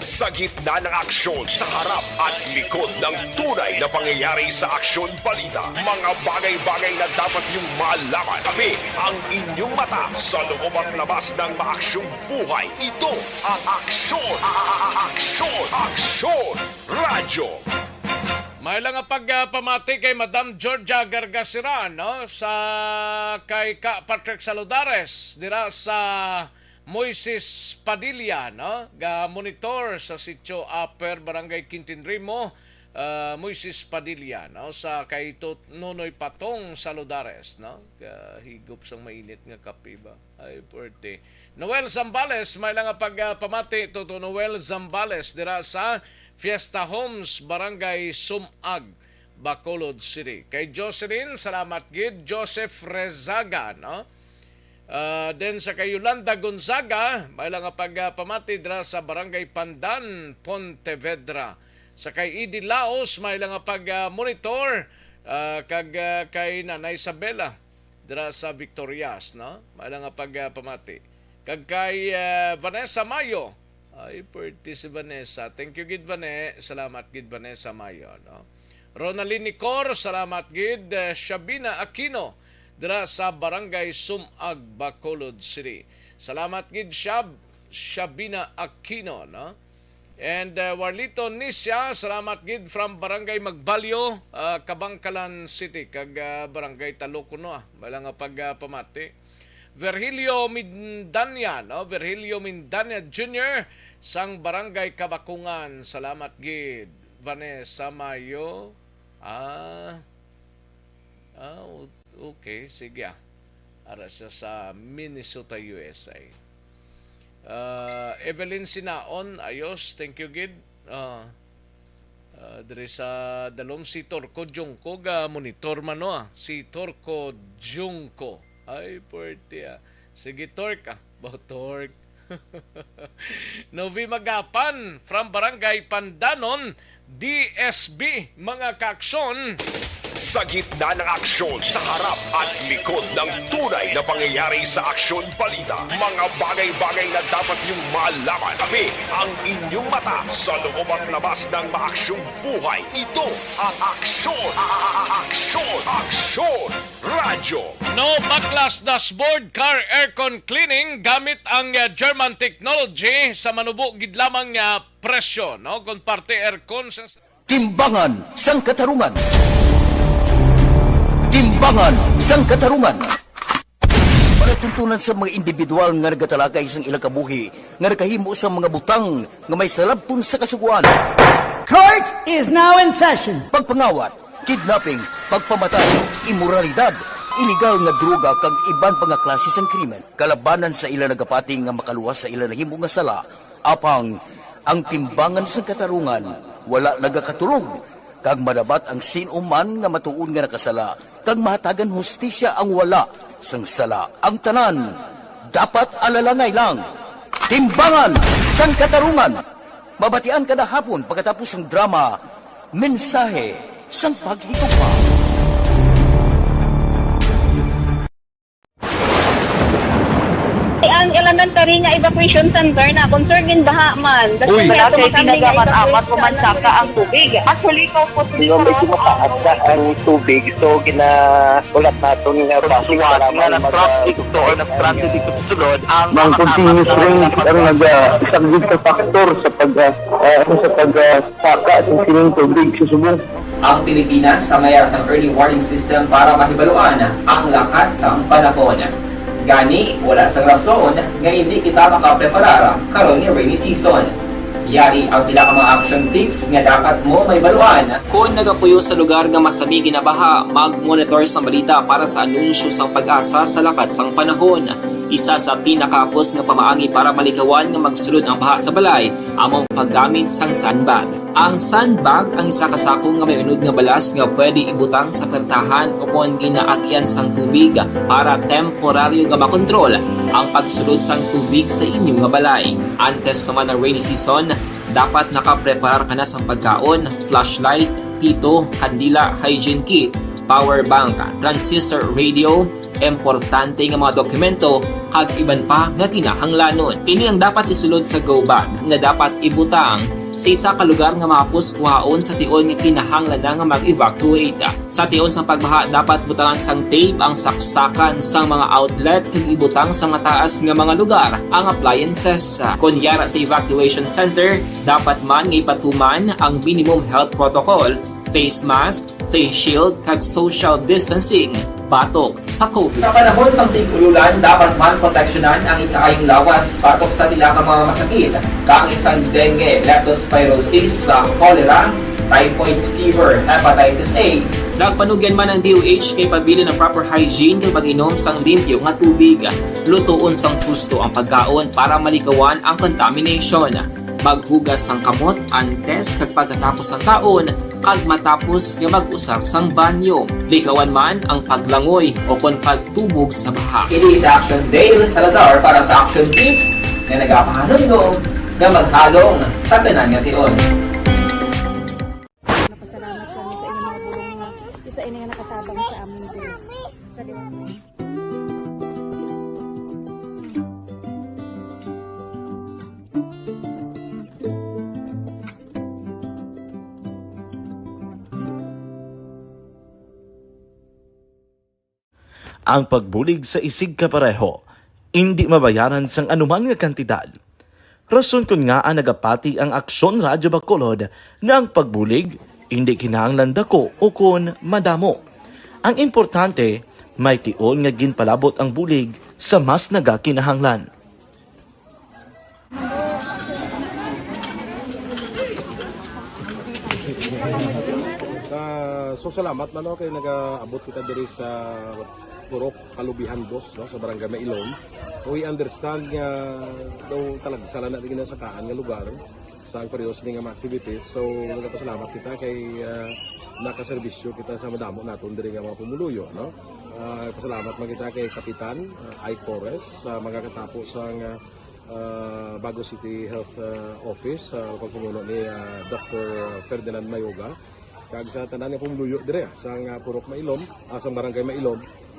Sa gitna ng aksyon, sa harap at likod ng tunay na pangyayari sa Aksyon Balita, mga bagay-bagay na dapat niyong malaman. Kami ang inyong mata sa loob at labas ng maaksyong buhay. Ito ang Aksyon, a-, a-, a-, Aksyon, Aksyon Radyo. May lang nga pagpamati kay Madam Georgia Gargasiran, no, sa kay Ka Patrick Saludares dira sa Moises Padilla, no, ga monitor sa Sitio Upper, Barangay Quintinrimo, ah, Moises Padilla, no, sa kay Tut-, Nonoy Patong Saludares, no, ga higop sang mainit nga kape ba. Ay, puwerte. Noel Zambales, may lang nga pag, ah, pamati, Toto Noel Zambales, dira sa Fiesta Homes, Barangay Sumag, Bacolod City. Kay Jocelyn, salamat gid. Joseph Rezaga, no? Ah, then sa kay Yolanda Gonzaga, may lang nga pag, ah, pamati dira sa Barangay Pandan, Pontevedra. Sa kay Idi Laos, may lang nga pag, ah, monitor, ah, kag, ah, kay Nanay Isabela dira sa Victorias, no? May lang nga pag, ah, pamati. Kag kay, ah, Vanessa Mayo. Ay, puwerte si Vanessa. Thank you gid, Vane. Salamat gid, Vanessa Mayo, no? Ronaldin Nicor, salamat gid. Eh, Shabina Aquino, dira sa Barangay Sumag, Bacolod City. Salamat gid, Shab-, Shabina Aquino, no? And, uh, Warlito Nisya, salamat gid from Barangay Magbalyo, uh, Kabangkalan City, kag, uh, Barangay Talo kuno, ah. Wala nga pag, uh, pamati. Virgilio Mindanya, no? Virgilio Mindanya Junior sang Barangay Kabakungan, salamat gid. Vanessa Mayo, ah, ah, o-, okay, sige, ah. Ara siya sa Minnesota, U S A. Ah, Evelyn Sinaon, ayos, thank you gid. Ah, ah, diri sa Dalom si Torco Junco ga monitor man, no, ah. Si Torco Junco. Ay, puwerte, ah. Sige, Torc, ah. Ba, Torc. Novi Magapan from Barangay Pandanon, D S B, mga kaaksyon. Sa gitna ng aksyon, sa harap at likod ng tunay na pangyayari sa Aksyon Balita, mga bagay-bagay na dapat niyong malaman. Kami ang inyong mata sa loob at labas ng maaksyong buhay. Ito ang Aksyon, Aksyon, Aksyon Radyo. No baklas dashboard, car aircon cleaning gamit ang, uh, German technology sa manubo gid lamang nga presyo, no? Kung parte aircon sa Timbangan sang Katarungan. Timbangan sang Katarungan. Palatuntunan sa mga individual nga nagatalakay sang ilang kabuhi nga nakahimo sang mga butang nga may salabton sa kasugoan. Court is now in session. Pagpangawat, kidnapping, pagpamatay, imoralidad, iligal nga droga kag iban pa nga klase sang krimen kalabanan sa ila nagapati nga makaluwas sa ila nahimo nga sala. Apang ang Timbangan sang Katarungan wala nagakatulog, kag madapat ang sin-o man nga matuod nga nakasala kag mahatagan hustisya ang wala sang sala. Ang tanan dapat alalangay lang. Timbangan sang Katarungan. Mabatian kada hapon pagkatapos sang drama, Mensahe sang Paghigugma. Ang elementary nga evacuation center na concern in baha man. Uy. Wala kay ginagamat-amat o mansaka ang tubig. Actually, ikaw po, medyo mataas na ang tubig, so gina-, ulat naton nga traffic, nga mag-, nag-traffic to or nag-transit dito sa sulod ang mga continuous rain ang nag-, ah, isang big factor sa pag, ah, ah, ano, sa pag, ah, saka sa sining tubig sa subong. Ang Pilipinas sa mayar sang early warning system para mahibaluan ang lakat sang panahon. Gani, wala sang rason nga indi kita makapreparar karon nga rainy season. Yari ang pila ka mga action tips nga dapat mo mahibaluan. Kon nagapuyo sa lugar nga masami ginabaha, mag-monitor sang balita para sa anunsyo sang PAGASA sa lakat sang panahon. Isa sa pinakahapos nga pamaagi para malikawan nga magsulod ang baha sa balay amo ang paggamit sang sandbag. Ang sandbag ang isa ka sako nga may unod nga balas nga pwede ibutang sa pertahan o kon ginaagyan sang tubig para temporaryo nga makontrol ang pagsulod sang tubig sa inyo nga balay. Antes pa man ang rainy season, dapat nakapreparar ka na sang pagkaon, flashlight, pito, kandila, hygiene kit, power bank, transistor radio, importante nga mga dokumento, kag iban pa nga kinahanglanon. Ini ang dapat isulod sa go bag nga dapat ibutang sa isa ka lugar nga mahapos kuhaon sa tion nga kinahanglan na nga mag-evacuate. Sa tion sang pagbaha, dapat butangan sang tape ang saksakan sang mga outlet kag ibutang sa mataas nga mga lugar ang appliances. Kon yara sa evacuation center, dapat man nga ipatuman ang minimum health protocol, face mask, face shield, kag social distancing batok sa COVID. Sa panahon sang tig-ululan, dapat man proteksyonan ang ikaayong lawas batok sa pila ka mga masakit, kaangay sang dengue, leptospirosis, sa cholera, typhoid fever, hepatitis A. Nagpanugyan man ang D O H kay pabilin ang proper hygiene kag pag-inom sang limpyo nga tubig. Lutoon sang husto ang pagkaon para malikawan ang contamination. Maghugas sang kamot antes kag pagkatapos sang kaon, kag matapos nga mag-usar sang banyo. Likawan man ang paglangoy o kon pagtubog sa baha. Ini si Action Dale Salazar para sa Action Tips nga nagapahanumdom nga maghalong sa tanan nga tion. Napasalamat kami sa inyong mga bulong nga isa ini nga nakatabang sa amin din. Sa liwanag. Ang pagbulig sa isigkapareho indi mabayaran sang anuman nga kantidad. Rason kon ngaa nagapati ang Aksyon Radyo Bacolod nga ang pagbulig indi kinahanglan dako ukon madamo. Ang importante, may tion nga ginpalabot ang bulig sa mas nagakinahanglan. Ah, so salamat man, no, kay nagaabot kita diri sa Purok Kalubihan Dos, no, sa Barangay Mailom. We understand nga daw talagsa lang na di ginasakaan nga lugar sa ang pareho sini nga mga activities. So, nagapasalamat kita kay, ah, nakaserbisyo kita sa madamo naton diri nga mga pumuluyo, no? Ah, pasalamat man kita kay Kapitan, ah, Ike Torres, sa mga katapo sa nga, ah, Bago City Health, ah, Office, sa pagpamuno ni, ah, Doctor Ferdinand Mayoga. Kag sa tanan nga pumuluyo dire, ah, sang, ah, Purok Mailom, ah, sang Barangay Mailom,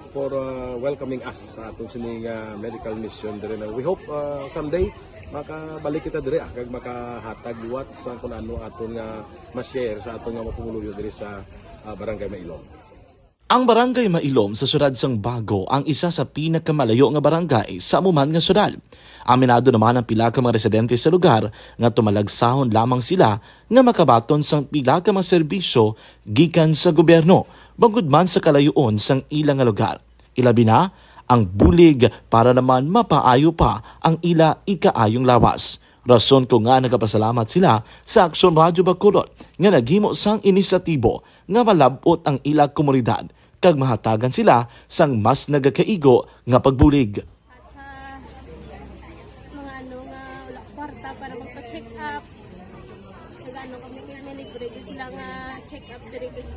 for, ah, welcoming us sa atong sini nga medical mission dire na we hope, ah, someday makabalik kita dire, ah, kag makahatag liwat sa kung ano aton nga ma-share sa aton nga mga pumuluyo dire sa, ah, Barangay Mailom. Ang Barangay Mailom sa siyudad sang Bago ang isa sa pinakamalayo nga barangay sa amo man nga siyudad. Aminado naman ang pila ka mga residente sa lugar nga tumalagsahon lamang sila nga makabaton sang pila ka mga serbisyo gikan sa gobyerno, bangod man sa kalayoon sang ila nga lugar. Ilabi na ang bulig para naman mapaayo pa ang ila ikaayong lawas. Rason ko nga nagapasalamat sila sa Aksyon Radyo Bacolod nga naghimo sang inisyatibo nga malab-ot ang ila komunidad kag mahatagan sila sang mas nagakaigo nga pagbulig. At sa mga ano nga wala kwarta para magpa-check up, nag-ano kami, kay may libre gyud sila nga check up diri, kag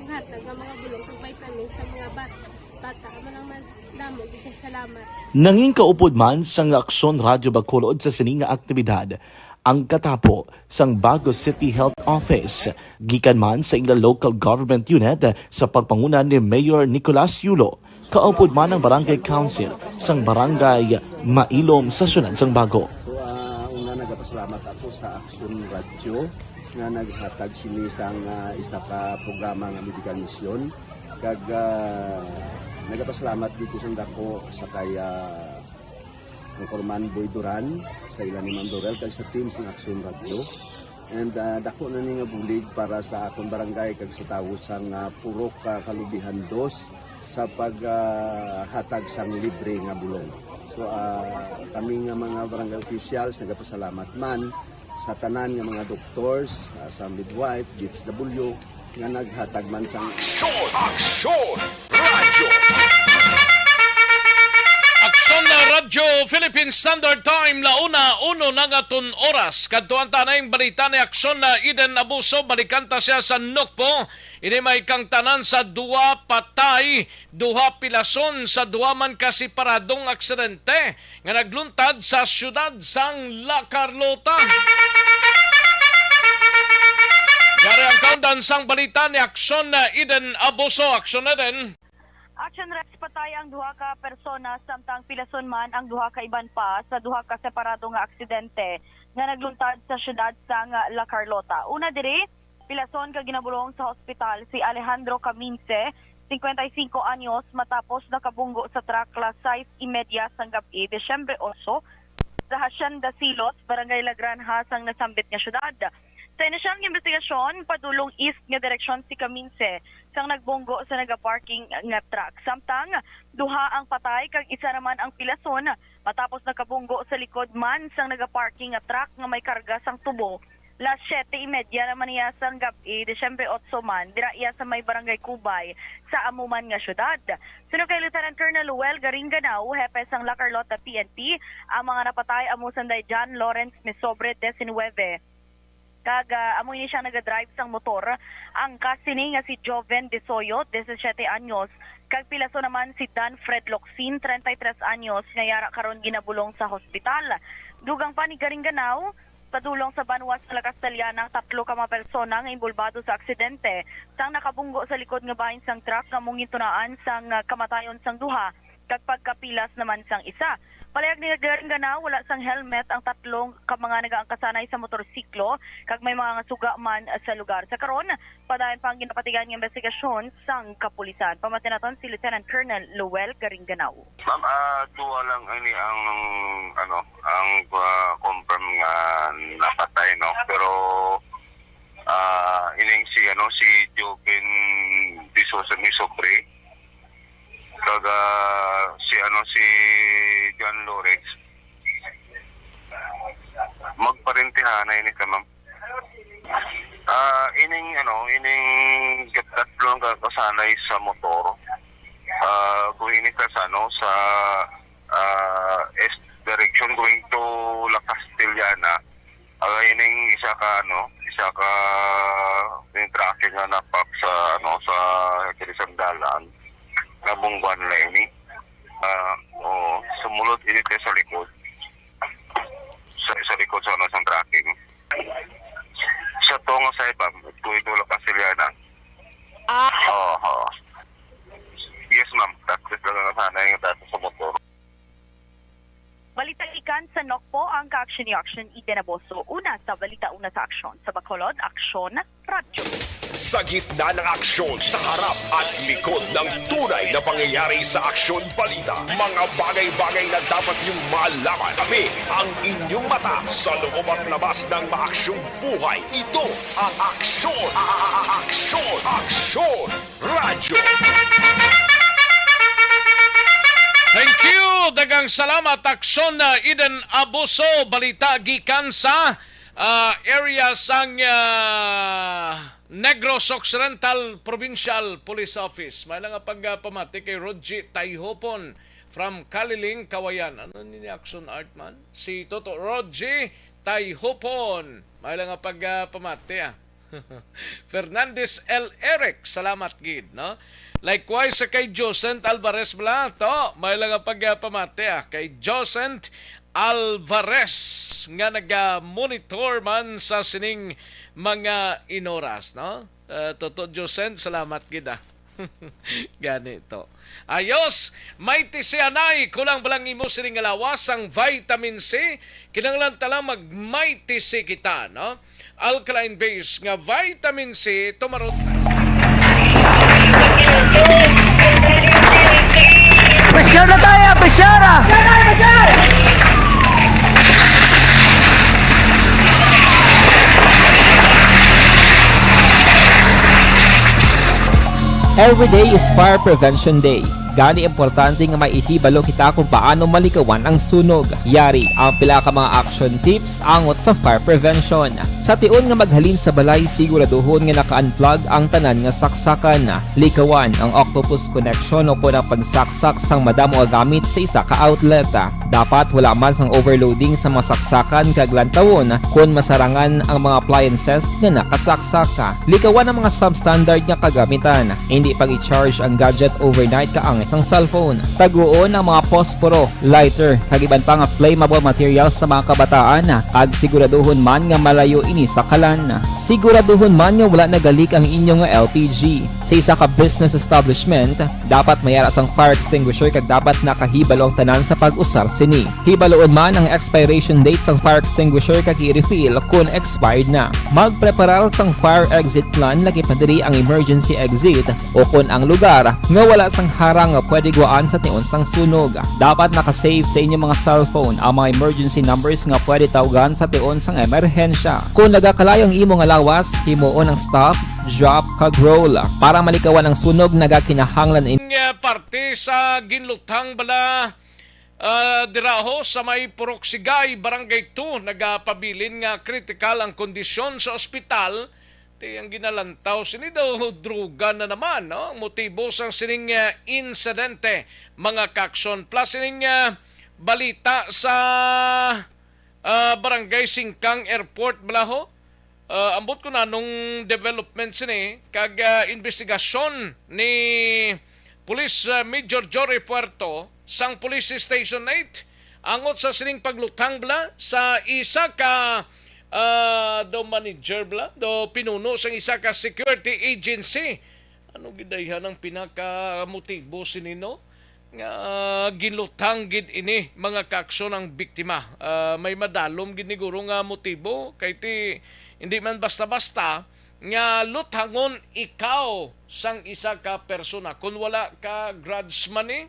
hatag nga mga bulong kag vitamins sa mga bat-, bata. Amo lang man, damo gyud kay salamat. Nangin kaupod man sang Aksyon Radyo Bacolod sa sini nga aktibidad ang katapo sang Bago City Health Office, gikan man sa ila local government unit sa pagpanguna ni Mayor Nicolas Yulo. Kaupod man ang Barangay Council sang Barangay Mailom sa siyudad sang Bago. So, ah, una, nagapasalamat ako sa Aksyon Radyo nga naghatag sini sang, ah, isa ka programa nga medical mission. Kag, ah, nagapasalamat dito sa dako sa kay, ah, Anchorman Boy Duran, sa ila ni Ma'am Dorel, kag sa team sang Aksyon Radyo. And, ah, dako na ni nga bulig para sa akon barangay kag sa tawo sang, ah, Purok, ah, Kalubihan Dos sa pag, ah, hatag sang libre nga bulong. So, ah, kami nga mga barangay officials nagapasalamat man sa tanan nga mga doctors, ah, sa midwife, D S W, nga naghatag man sang Aksyon! Aksyon! Radyo! Aksyon na Radyo Philippine Standard Time, la una uno na nga tun oras. Kadtuan ta na ang balita ni Aksyon na Eden Abuso, balikan ta siya sa Nokpo. Ini may kangtanan sa duwa patay, duha pilason sa duha man ka separadong aksidente nga nagluntad sa siyudad sang La Carlota. Yari ang kaundan sang balita ni Aksyon na Eden Abuso. Aksyon, Eden. Action Rex, patay ang duha ka persona, samtang pilason man ang duha ka iban pa sa duha ka separado nga aksidente nga nagluntad sa siyudad sang La Carlota. Una diri, pilason ka ginabulong sa hospital si Alejandro Caminse, cincuenta y cinco anyos, matapos nakabunggo sa truck las sais y media sang gab-i, Disyembre otso, sa Hacienda Silos, Barangay La Granja, sang nasambit nga syudad. Sa inisyal nga imbestigasyon, padulong east nga direksyon si Caminse sang nagbunggo sa nagaparking nga truck. Samtang duha ang patay kag isa naman ang pilason matapos nakabunggo sa likod man sang nagaparking nga truck nga may karga sang tubo. Las siyete y media naman niya sang gab-i, Disyembre otso man, dira iya sa may Barangay Cubay, sa amo man nga syudad. Suno kay Lieutenant Colonel Noel Garinganao, hepe sang La Carlota P N P, ang mga napatay amo sanday John Lawrence Mesobre, diecinuebe, kag, ah, amo ini siya nagadrive sang motor. Ang kas sini nga si Joven Desoyo, disisiete anyos, kag pilason naman si Dan Fred Locsin, treinta y tres anyos, nga yara karon ginabulong sa hospital. Dugang pa ni Garinganao, padulong sa banwa sa La Castellana ang tatlo ka mga persona nga inbolbado sa aksidente sang nakabunggo sa likod nga bahin sang truck nga amo gintunaan sang, ah, kamatayon sang duha kag pagkapilas naman sang isa. Palayag ni Garingana, wala sang helmet ang tatlo ka mga nagaangkasanay sa motorsiklo kag may mga suga man sa lugar. Sa karon, padayon pa ang ginapatigan nga investigasyon sang kapulisan. Pamati naton si Lieutenant Colonel Lowell Garingganao. Ma'am, ah, duha lang ini ang, ano, ang, ah, confirm nga napatay, no? Pero, ah, ining si, ano, si Joven de Souza ni Sobre, kag, ah, si, ano, si John Lores. Magparentehan na ini ka, ma'am. Ah, ining, ano, ining tatlo nga kasanay sa motor, ah, going sa, ano, sa, ah, east direction going to La Castellana. Ah, ining isa ka, ano, isa ka yung traffic nga napak sa, ano, sa kini sandalan. Nabungguan na ini. Ah, oo, sumulod ini sa likod. Sa, sa likod sa, ano, sa tracking. Sa tungo sa iba, kuwi ko lang Castellana. Ah. Oo, oo. Yes, ma'am. Tapos lang ang sanay nga tapos sa motor. Balita ikan sa Nokpo, ang ka-action ni Action Eden Aboso. Una sa balita, una sa aksyon. Sa Bacolod, Aksyon Radyo. Sa gitna ng aksyon, sa harap at likod ng tunay na pangyayari sa Aksyon Balita, mga bagay-bagay na dapat niyong malaman. Kami ang inyong mata sa loob at labas ng maaksyong buhay. Ito ang Aksyon, a-, a-, a-, Aksyon, Aksyon Radyo. Thank you. Daghang salamat, Aksyon, uh, Eden Abuso. Balita gikan sa, uh, area sang, uh, Negros Occidental Provincial Police Office. May lang nga pagpamati kay Rogie Taihopon from Caliling, Cauayan. Ano ni Action Art man? Si Toto Rogie Taihopon. May lang nga pagpamati, ah. Fernandez L. Eric, salamat gid, no? Likewise sa kay Josent Alvarez bala, to, may lang nga pagpamati, ah, kay Josent Alvarez nga naga-monitor man sa sining mga inoras, no? Ah, Toto Josent, salamat gid, ah. Gani to. Ayos, Mighty C anay, kulang ba lang imo sining nga lawas ang vitamin C? Kinahanglan ta lang mag Mighty C kita, no? Alkaline base nga vitamin C, tumaron ta. Pressure na tayo, pressure na! Every day is Fire Prevention Day. Gani, importante nga may ihibalo kita kung paano malikawan ang sunog. Yari ang pila ka mga action tips angot sa fire prevention. Sa tion nga maghalin sa balay, siguraduhon nga naka-unplug ang tanan nga saksakan. Likawan ang octopus connection o kon ang pagsaksak sang madamo nga gamit sa isa ka outlet. Dapat wala man sang overloading sa mga saksakan kag lantawon kon masarangan ang mga appliances nga nakasaksak. Likawan ang mga substandard nga kagamitan. Hindi pag-i-charge ang gadget overnight kaangay sang cellphone. Taguon ang mga posporo, lighter, kag iban pa nga flammable materials sa mga kabataan, kag siguraduhon man nga malayo ini sa kalan. Siguraduhon man nga wala nagalik ang inyo nga L P G. Sa isa ka business establishment, dapat may ara sang fire extinguisher kag dapat nakahibalo ang tanan sa pag-usar sini. Hibaluon man ang expiration date sang fire extinguisher kag i-refill kon expired na. Magpreparar sang fire exit plan, lakip na diri ang emergency exit o kon ang lugar nga wala sang harang nga pwede guwaan sa tion sang sunog. Dapat naka-save sa inyo mga cellphone ang mga emergency numbers nga pwede tawgan sa tion sang emerhensya. Kon nagakalayo ang imo nga lawas, himuon ang stop, drop, kag roll. Para malikawan ang sunog, nagakinahanglan in- Nga parte sa ginluthang bala, ah, diraho sa may Purok Sigay, Barangay two, nagapabilin nga kritikal ang kondisyon sa ospital. Ti ang ginalantaw sini daw droga na naman, no? Ang motibo sang sining, ah, insidente, mga kaksyon. Plus sining, ah, balita sa ah, Barangay Singkang Airport, bala ho. Ah, ambot ko na nung development sini kag, ah, investigasyon ni Police, ah, Major Jory Puerto sang Police Station eight angot sa sining pagluthang bala sa isa ka, ah, daw manager bala, daw pinuno sang isa ka security agency. Ano gid ayhan ang pinakamotibo sini, no? nga giluthang gid ini, mga kaaksyon, ang biktima. Ah, may madalom gid ni guro nga motibo, kay ti, hindi man basta-basta nga luthangon ikaw sang isa ka persona. Kung wala ka grudge man ni,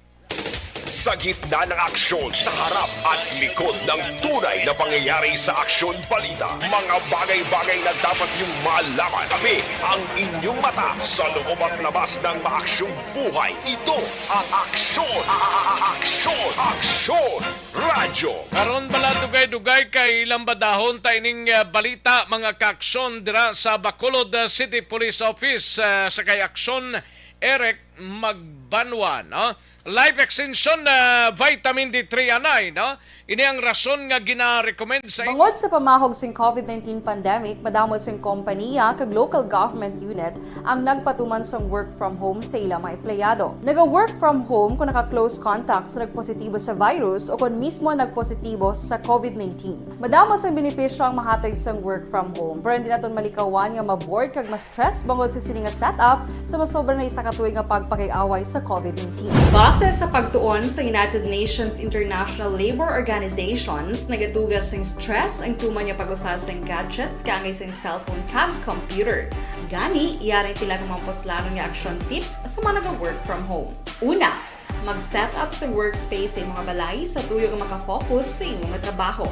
Sa gitna ng aksyon, sa harap at likod ng tunay na pangyayari sa aksyon balita, mga bagay-bagay na dapat niyong malaman. Kami ang inyong mata sa loob at labas ng maaksyong buhay. Ito ang Aksyon, a-, a-, a-, Aksyon, Aksyon Radyo. Karon bala, dugay-dugay kay lambadahon ta ining, ah, balita, mga kaaksyon, dira sa Bacolod, ah, City Police Office, ah, sa kay Aksyon Eric Magbanwa, no? Life Extension, ah, Vitamin D three anay, no? Ini ang rason nga gina-recommend sa Bangod sa pamahog sing covid nineteen pandemic, madamo sing kompaniya kag local government unit ang nagpatuman sang work from home sa ila mga empleyado. Naga-work from home kung naka-close contact sa nagpositibo sa virus o kon mismo nagpositibo sa covid nineteen. Madamo sang benepisyo ang mahatag sang work from home, pero hindi naton malikawan nga ma-bored kag ma-stress bangod sa sini nga setup sa masobra na isa ka tuig nga pagpakig-away sa covid nineteen. Base sa pagtuon sa United Nations International Labour Organizations, nagatuga sing stress ang tuman nga pag-usa sing gadgets kaangay sing cellphone kag computer. Gani, yari ang pila ka mga puslanon nga action tips sa mga naga-work from home. Una, mag-set up sa workspace sa imong balay sa tuyo nga makafocus sa imong trabaho.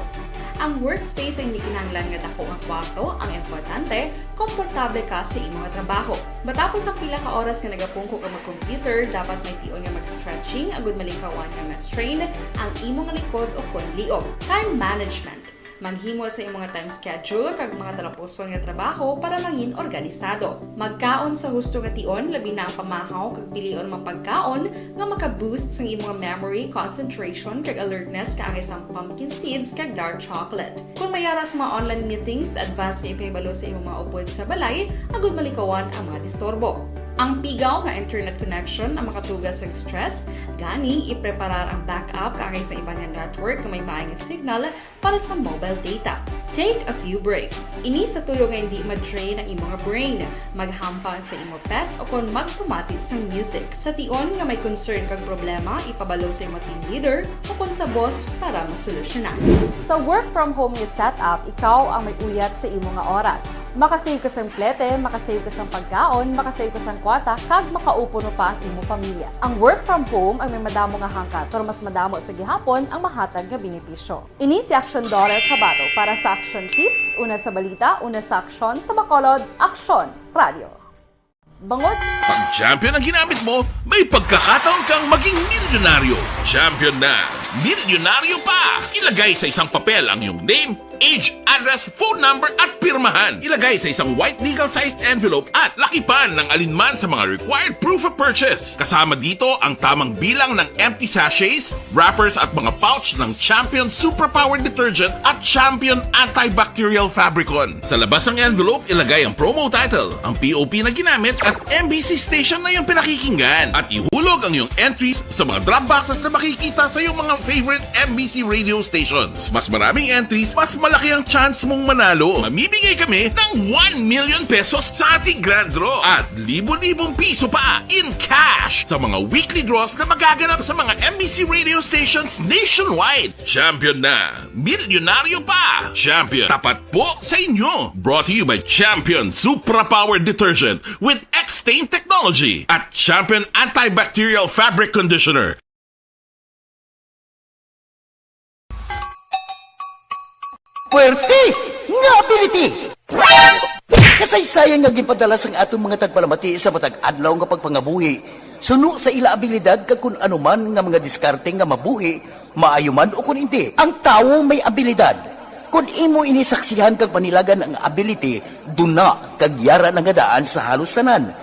Ang workspace ay hindi kinahanglan nga dako nga kwarto, ang importante, komportable ka sa imong trabaho. Matapos ang pila ka oras nga nagapungko ka mag-computer, dapat may tion nga mag-stretching agud malikawan nga ma-strain ang imong likod o kon liog. Time management. Maghimo sa imong mga time schedule kag mga talapuson nga trabaho para mangin organisado. Magkaon sa husto nga tion, labi na ang pamahaw kag pilion mga pagkaon nga maka-boost sang imong memory, concentration, kag alertness, kaangay sang pumpkin seeds kag dark chocolate. Kung may ara sa mga online meetings, advance nga ipahibalo sa imong mga upod sa balay agud malikawan ang mga disturbo. Ang pigaw nga internet connection ang makatuga sang stress, gani ipreparar ang backup kaangay sa iban nga network nga may maay nga signal para sa mobile data. Take a few breaks. Ini sa tuyo nga hindi ma-drain ang imo nga brain. Maghampang sa imo pet o kon magpamati sang music. Sa tion nga may concern kag problema, ipabalo sa imo team leader o kon sa boss para masolusyonan. Sa work from home nga setup, ikaw ang may uyat sa imo nga oras. Makasave ka sang plete, makasave ka sang pagkaon, makasave ka sang kwarta, kag makaupuno pa ang imo pamilya. Ang work from home ang may madamo nga hangkat, pero mas madamo sa gihapon ang mahatag nga benepisyo. Ini si Action Daughter Tabato para sa Action Tips, una sa balita, una sa aksyon, sa Bacolod, Aksyon Radio. Bangod Pag champion ang ginamit mo, may pagkakataon kang maging milyonaryo. Champion na, milyonaryo pa! Ilagay sa isang papel ang iyong name, age, address, phone number, at pirmahan. Ilagay sa isang white legal-sized envelope at lakipan ng alinman sa mga required proof of purchase. Kasama dito ang tamang bilang ng empty sachets, wrappers, at mga pouch ng Champion Superpower Detergent at Champion Antibacterial Fabricon. Sa labas ng envelope, ilagay ang promo title, ang P O P na ginamit, at M B C station na iyong pinakikinggan. At ihulog ang iyong entries sa mga drop boxes na makikita sa iyong mga favorite M B C radio stations. Mas maraming entries, mas malaki ang chance mong manalo. Mamimigay kami ng one million pesos sa ating grand draw at libo-libong piso pa in cash sa mga weekly draws na magaganap sa mga M B C radio stations nationwide. Champion na! Milyonaryo pa! Champion, tapat po sa inyo! Brought to you by Champion Supra Power Detergent with X-Stain Technology at Champion Antibacterial Fabric Conditioner. Puwerte nga ability! Kasaysayan nga ginpadala sang aton mga tagpalamati sa matag adlaw nga pagpangabuhi suno sa ila abilidad kag kun ano man nga mga diskarte nga mabuhi, maayo man o kun indi. Ang tawo may abilidad. Kun imo ini saksihan kag panilagan ang ability, duna kag yara na nga daan sa halos tanan.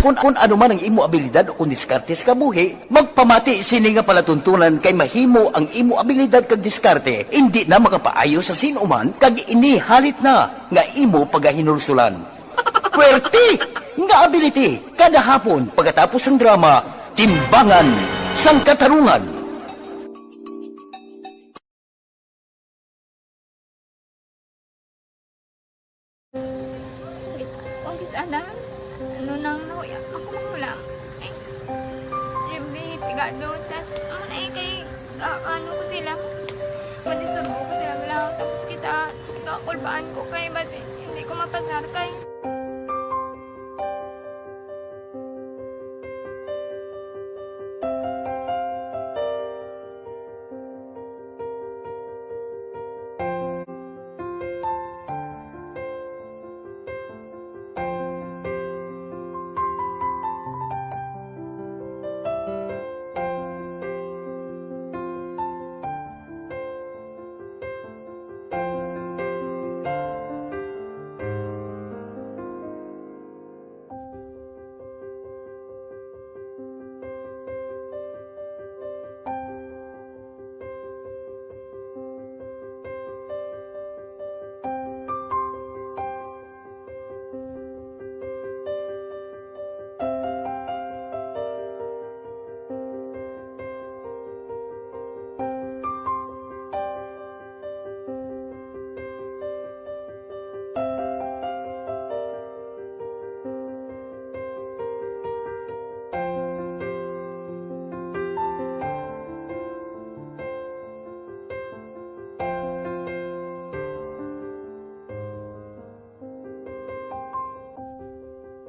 Kun, kun ano man ang imo abilidad o kun diskarte sa kabuhi, magpamati sini nga palatuntunan kay mahimo ang imo abilidad kag diskarte indi na makapaayo sa sin-o man kag ini halit na nga imo pagahinulsulan. Puwerte nga ability kada hapon pagkatapos sang drama, Timbangan sang Katarungan. Ang kis-, ang kis-, ana, ano nang nahuya ako mangulang? Ay, Jimmy, Gado, tas, ano na eh, kay, ah, ano ko sila, madisturbo ko sila, bala. Tapos kita, kakulbaan ko kay, basi, hindi ko mapasar kay.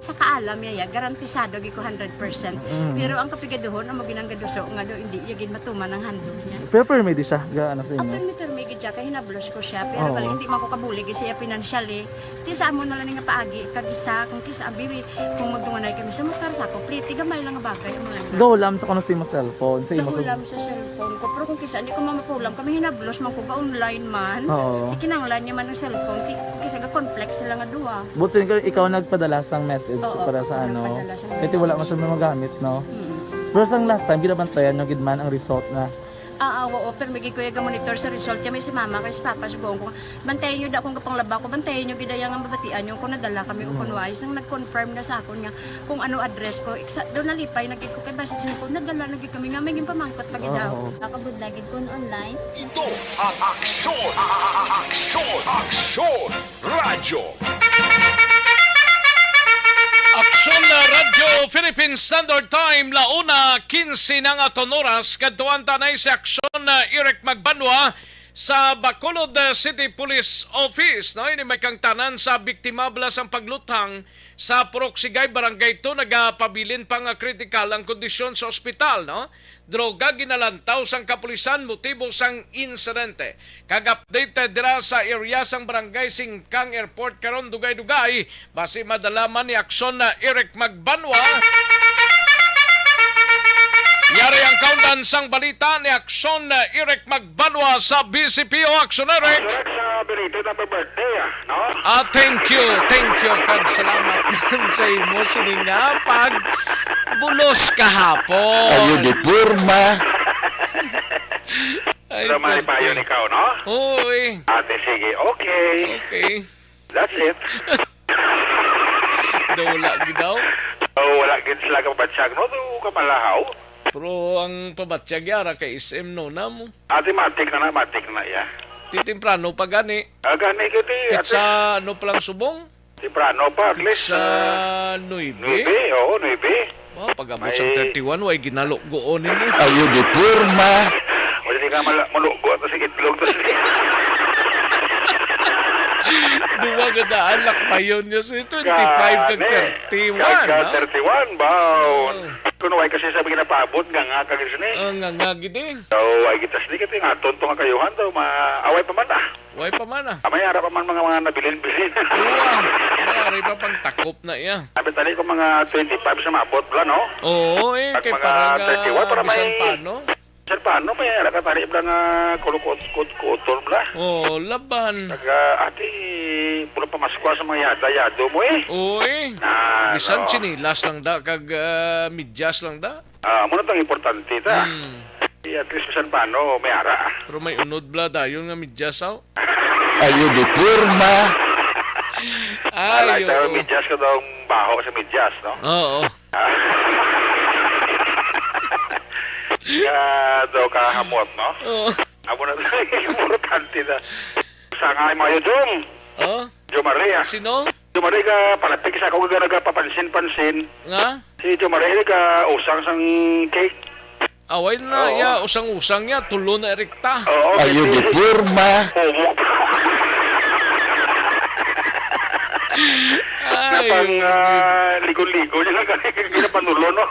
Sa kaalam niya, ya, garantisado gid ko hundred percent. Mm. Pero ang kapigaduhon, amo ginang gaduso nga do, hindi iya gid matuman ang handog niya. Pero permi di siya, ga, ano sa imo? Permi, permi gid siya, kay hinablos ko siya. Pero Oo. Bali, hindi man ko kabulig siya financially. Ti sa amo na lang nga paagi, kag isa, kung kisa, abi, kung magdunganay kami sa motor, sa ako, pliti, gamay lang nga bagay, amo lang. Gahulam sa kuno sa imo cellphone, sa imo sa Gahulam sa cellphone ko. Pero kung kisa, hindi ko mamapulam kami, hinablos man ko, ga online man. Oo. Ikinanglan niya man ang cellphone. Ti, kung kisa, ga-conflict sila nga duha. But so, ikaw, ikaw nagpadala sang message Oo, para sa ako ano? Nagpadala sang Kaya ti wala man message. Siya magamit, no? Mm. Pero sang last time, ginabantayan nyo gid man ang result na Ah, ah, oo, pero may gid ko iya ga-monitor sa result. Kaya may si mama, kay si papa, sugoon ko, "Bantayan nyo da kung gapanglaba ko, bantayan nyo gid iya nga mabatian nyo kung nadala kami o Mm. kung wais." Nang nag-confirm na sa akon nga kung ano address ko, iksa, do nalipay na gid ko kay basi siya ko, nadala na gid kami nga may ginpamangkot pa gid daw. Oo. Nakabudlay gid kun online. Ito ang Aksyon, Aksyon, Aksyon Radyo. Aksyon na Radyo Philippine Standard Time, la una quince na nga aton oras. Kadtuan ta na si Aksyon na Eric Magbanwa sa Bacolod, uh, City Police Office. No, ini may kangtanan sa biktima bala sang pagluthang sa Purok Sigay, Barangay two, nagapabilin pa nga kritikal ang kondisyon sa ospital, no? Droga ginalantaw sang kapulisan motibo sang insidente. Kag updated dira sa area sang Barangay Singkang Airport karon, dugay-dugay, basi madala man ni Aksyon na Eric Magbanwa. Yari ang kaundan sang balita ni Aksyon na Eric Magbanwa sa B C P O. Aksyon, Eric. Correct sa belated happy birthday, ah, no? Ah, thank you, thank you, kag salamat man sa imo sini nga pagbulos kahapon. Ayo di porma. Ay, Pero may pwerte. Payon ikaw, no? Oo, eh. Ate, sige, okay. Okay. That's it. Daw wala gid daw. Oh, wala gid sila kabatyag, no? Do kamalahaw. Pero ang pabatyag yara kay S M, no, namo. Automatic na na, matik na iya. Ti temprano pa gani. Ah, gani gid, eh. Kat sa ano pa lang subong? Temprano pa, at least, sa ah, nuebe? Nuebe, oo, nuebe. Wow, pag-abot sa May thirty-one, way ginaluggoon nimo. Ayo di porma. Wala di ka mala-, malugo to sa itlog to. Duwa ka daan, lakbayon niya sa twenty-five kag Gani. Thirty-one, Kag, ah, ha? Thirty-one, baw. Oo. Kung way kasi sabi na paabot, nga nga kag sini. Ah, nga nga gid eh. So, ay kita sini, kati nga, tonto nga kayuhan to, ma-, away pa man, ah. Way pa man, ah. Ah, may ara pa man mga, mga nabilin-bilin. Oo, ah. May ari pa pang takop na iya. Sabi tali ko mga twenty-five sa maabot bla, no? Oo, eh, Pag kay mga parang, ah, thirty-one, para bisan may pa, no? Bisan pa, no? May ara ka tali bla nga kulukot-, kut-, kutol bla. Oo, laban. Pag, ah, ati, puno pa maskwa sa mga yada-yado mo, eh. Oo, eh. Ah, Bisan no. Tsinelas lang da, kag, ah, medyas lang da. Ah, amo na tong importante ta. Hmm. Eh, at least, bisan paano, may ara. Pero may unod bla dayon nga medyas, aw. Ayo di porma. Ay, Alay, oo. Daw, medyas ko daw ang baho sa medyas, no? Oo. Kaya daw kahamot, no? Oo. Amo na tong importante na. Sa nga, Mayo Dong. Oh? Jomari, ah. Sino? Jomari ka palapit sa ako nga nagapapansin-pansin. Nga? Si Jomari ka usang sang cake. Away na, Oo. Ya, usang-usang ya, tulo na rekta. Oo, Ayo, kasi before ma. Humok. Ay, napang, ah, ligo-ligo niya lang kasi ginapanulo, no?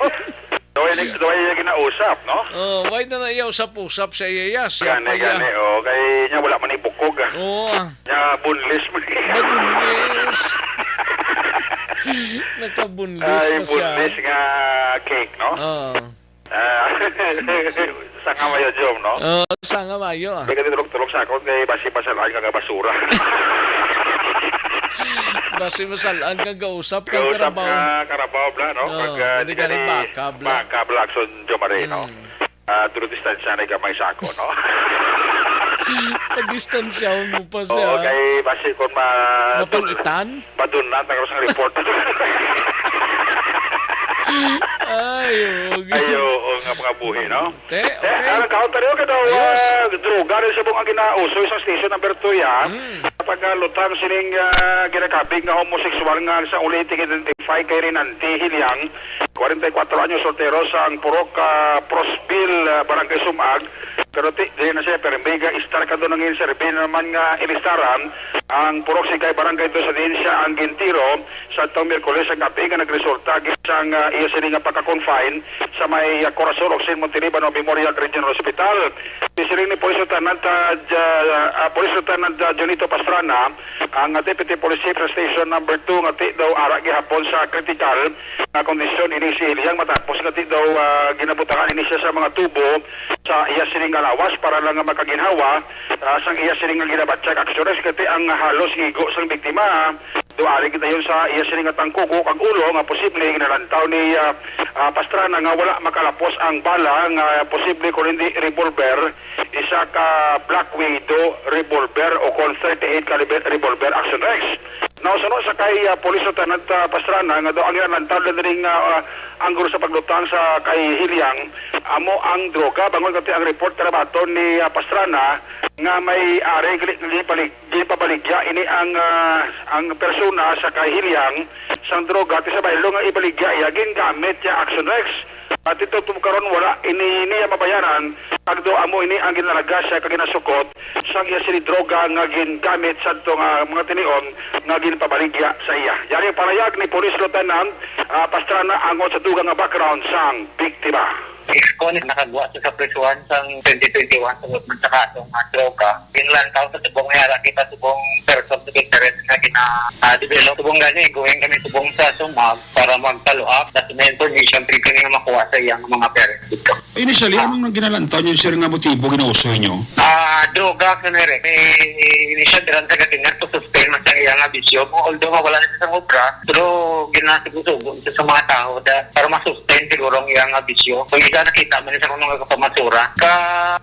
Daway na, daway niya ginausap, no? Oh, why na na iya usap-usap sa iya, ya? Siya Gani, pa, ya. gani, oh. Kay niya wala man ibukog, ah. Oo, ah. Niya boneless man. Nabunlis. Nakabunlis Ay, pa siya. boneless nga cake, no? Oo. Ah, sanga mayo, Jom, no? Oh, sanga mayo, ah. May kani tulog-tulog sa akon kay basi pasalaan ka nga basura. Basi masalaan ka gausap kang Gausap karabaw. nga karabaw, bla, no? Oh, Pag, ah, pwede di ka ni ni baka, bla. baka, bla, akson, Jom Marie, no? Mm. Ah, duro distansya na gamay sa ako, no? Padistansyahon mo pa siya. Oo, kay basi kung ma-, Mapangitan? Madunat na karon sa report. Ay, oo. Ay, oo, nga mga buhi, no? Te, Eh, okay. ang counter yun, kadaw, Ayos. ah, droga rin sa mga ginausoy sa station number two, ya. Mm. Pagkalutang sining, ah, ginakabig nga homosexual nga sa uli, tig-identify kay Renante Hiliang, kwarenta y kuwatro anyos, soltero, sa ang Purok, ah, Prosville, ah, Barangay Sumag. Pero ti, di na siya, pero may ga-, istar ka doon nangin serbi naman nga ilistaran ang Purok Sigay Barangay doon sa diin siya ang gintiro sa tong Miyerkules ang gabi nga nagresulta gid sang, ah, iya sini nga pagka-confine sa may, ah, Corazon Ocsin Montiliban o Memorial Regional Hospital. Si siring ni Police Lieutenant, ah, Ja-, ah, Police Lieutenant, ah, Junito Pastrana, ang, ah, Deputy Police Chief sa Station Number two nga ti daw ara gihapon sa critical nga kondisyon ini si Hiliang matapos nga ti daw, ah, ginabutangan ini siya sa mga tubo sa iya sini nga lawas para lang nga makaginhawa, ah, sang iya sini nga ginabatyag aksyones kay ti ang halos ngigo sang biktima. Duari kita yun sa iya sini nga tangkugo kag ulo nga posible ginalantaw ni, ah, ah, Pastrana nga wala makalapos ang bala nga posible kung hindi revolver, isa ka Black Widow revolver o kung thirty-eight caliber revolver Action Rex. Now, suno sa kay, ah, Police Lieutenant, ah, Pastrana nga daw ang ginalantaw na ning, ah, ah, anggulo sa paglutang sa kay Hiliang amo ang droga. Bangod kati ang report karabaton ni, ah, Pastrana nga may ari gali-, gali-, Gipabaligya ini ang, ah, ang persona sa kay Hiliang sang droga ti sa baylo nga ibaligya iya gingamit ya Action Rex. At ito to karon wala ini niya mabayaran, agdo amo ini ang ginalagas siya kag ginasukot sang iya sini droga nga gingamit sa to nga mga tinion nga ginpabaligya sa iya. Yari ang parayag ni Police Lieutenant, ah, Pastrana angot sa dugang nga background sang biktima. Ex-con, nakagwa siya sa prisuhan sang twenty twenty-one tungod man sa kaso nga droga. Ginlantaw sa subong nga ara kita subong person of interest nga gina, ah, develop. Subong gani, going kami subong sa Sumag para mag-follow up. Tapos may information din kami nga makuha sa iyang mga parents dito. Initially, Ah. anong nang ginalantaw niyo, sir, nga motibo ginausoy niyo? Ah, droga, Sir Eric. May initial dran sa gatingan to sustain man sa iyang bisyo. Although mawala na siya sa obra, pero ginasugo-sugo siya sa mga tao da, para masustain siguro ang iyang bisyo. Kung isa nakita man siya kung mga kapamasura. Ka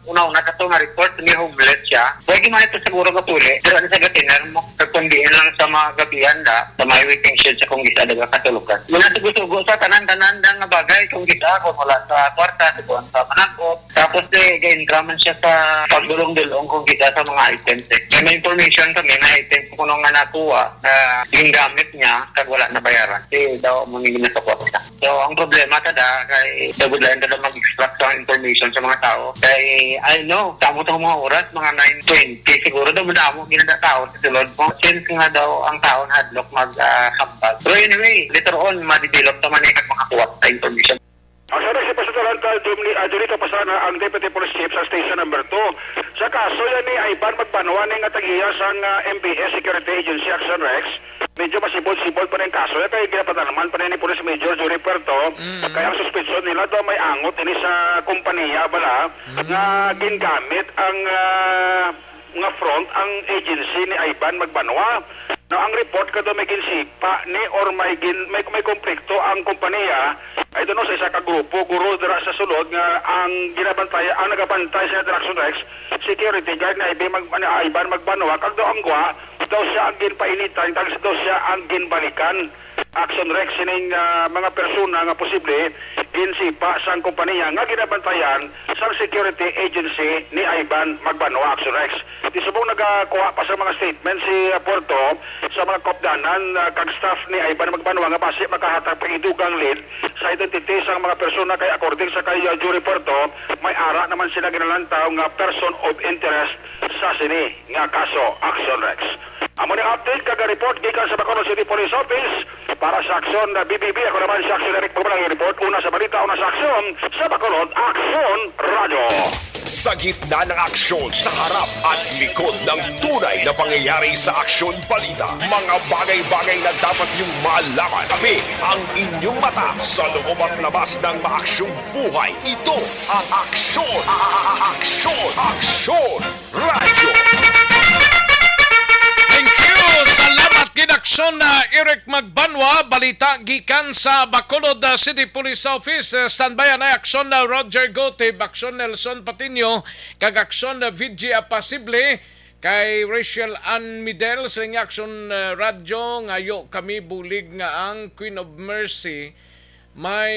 una-una ka to nga report, may homeless siya. Pwede man ito siguro kapuli. Pero ano sa gatingan mo? Kakundiin lang sa mga gabihan da, sa may waiting shed sa kung isa daga katulugan. Muna sugo-sugo sa tanan-tanan da nga bagay, kung isa, kung wala sa kwarta, siguro sa manakop. Tapos, eh, ga-entra man siya sa pagdulong-dulong kung kita sa mga items, eh. May, may information kami na items kuno nga nakuha na gingamit niya kag wala nabayaran. Di daw mo ni ginasukot siya. So, ang problema kada kay daw gud lang kada mag-extract sa information sa mga tao. Kay, I know, tamo sa mga oras, mga nine twenty, siguro daw madamo ginada tao sa sulod mo. Since nga daw ang taon hadlok mag, ah, hambal. Pero anyway, later on, ma-develop naman eh, kag makakuha sa information. Ang sabi si President Atlanta, Jumli-, ah, Junito Pastrana, ang Deputy Police Chief sa Station Number two. Sa kaso yan ni Ivan Magbanwa ni nga tag-iya sang, ah, M B S Security Agency Action Rex, medyo masibol-sibol pa ning kaso yan kay ginapadalman pa ni Police Major Jory Puerto. Mm. Kay ang suspetsyon nila daw may angot ini sa kompanya bala Mm. nga gingamit ang, ah, nga front ang agency ni Ivan Magbanwa. Now, ang report ka daw may ginsipa ni or may gin-, may, may konflikto ang kompanya. I don't know, sa isa ka grupo, guro, dira sa sulod nga ang ginabantay, ang nagabantay sa Action Rex, security guard ni Ivan Mag-, ni Ivan Magbanwa, kag daw ang gwa, daw siya ang ginpainitan, kag daw siya ang ginbalikan. Action Rex sining, ah, mga persona nga posible ginsipa sang kompanya nga ginabantayan sang security agency ni Ivan Magbanwa, Action Rex. Di subong nagakuha pa sa mga statement si, ah, Porto sa mga kaupdanan, ah, kag staff ni Ivan Magbanwa nga basi makahatag pang idugang lead sa identity sang mga persona kay according sa kay, uh, Jory Puerto, may ara naman sila ginalantaw nga person of interest sa sini nga kaso, Action Rex. Amo ni update kag report gikan sa Bacolod City Police Office para sa Action na B B B. Ako naman si Action Eric Pagmalang report. Una sa balita, una sa aksyon sa Bacolod Action Radio. Sa gitna ng aksyon, sa harap at likod ng tunay na pangyayari sa Aksyon Balita, mga bagay-bagay na dapat niyong malaman. Kami ang inyong mata sa loob at labas ng maaksyong buhay. Ito ang Aksyon, a- a- a- Aksyon, Aksyon Radio. Thank you. Salamat gid, Aksyon na Eric Magbanwa. Balita gikan sa Bacolod, uh, City Police Office. Uh, standby anay, Aksyon na Roger Gotib, Aksyon Nelson Patiño, kag Aksyon na V G Apasible, kay Rachel Ann Midel sa inyong Aksyon, uh, Radyo. Ngayo kami bulig nga ang Queen of Mercy may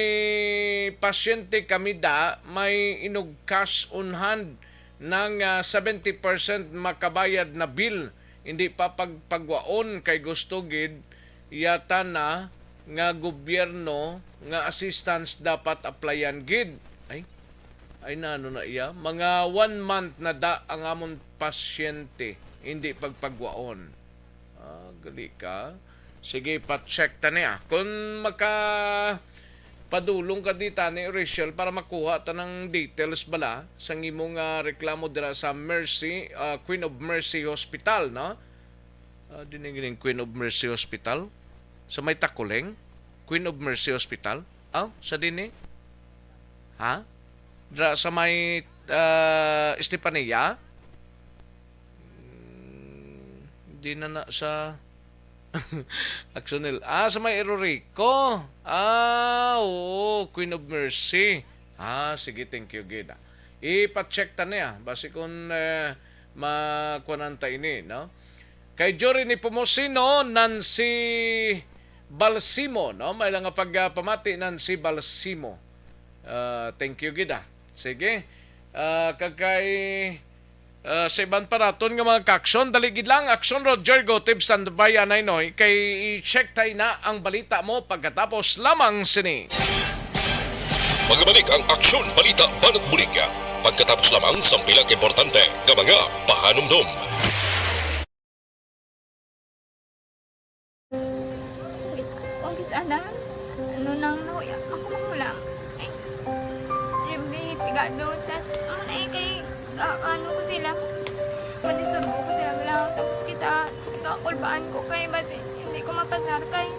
pasyente kami da, may inugkas on hand ng, ah, seventy percent makabayad na bill, hindi pa pagpagwaon kay gusto gid yata na nga gobyerno nga assistance dapat applyan gid. Ay, ay, nano na iya? Mga one month na da ang amon pasyente, hindi pagpagwaon. Ah, gali ka. Sige, pa-check ta niya. Kung maka padulong ka di tani, Rachel, para makuha ta ng details bala sang imo nga reklamo dira sa Mercy, ah, Queen of Mercy Hospital, no? Ah, di na gining Queen of Mercy Hospital? Sa may Takuling? Queen of Mercy Hospital? Aw, sa dini? Ha? Dira sa may, ah, Estefania? Mm, di na na sa Aksyon Nel. Ah, sa may Erorico. Ah, oo, Queen of Mercy. Ah, sige, thank you gid, ah. Ipa-check ta niya. Basi kung, eh, makuanan ta ini, no? Kay Jory Nepomuceno, Nancy Balsimo, no? May lang nga pagpamati, Nancy Balsimo. Ah, thank you gid, ah. Sige. Ah, kag kay, ah, sa iban pa naton nga mga kaaksyon, dali gid lang, Aksyon Roger Gotib, standby anay, Noy, kay i-check ta ina ang balita mo pagkatapos lamang sini. Magabalik ang Aksyon Balita Banat Bulig pagkatapos lamang sang pila ka importante nga mga pahanumdom. Ang kis-, ana, ano nang nahuya ako mahulam? Ay, every pigado, tas, ano na eh, kay, ah, ano ko sila, madisturbo ko sila, wala, tapos kita, kakulbaan ko kay, basi, hindi ko mapasar kay.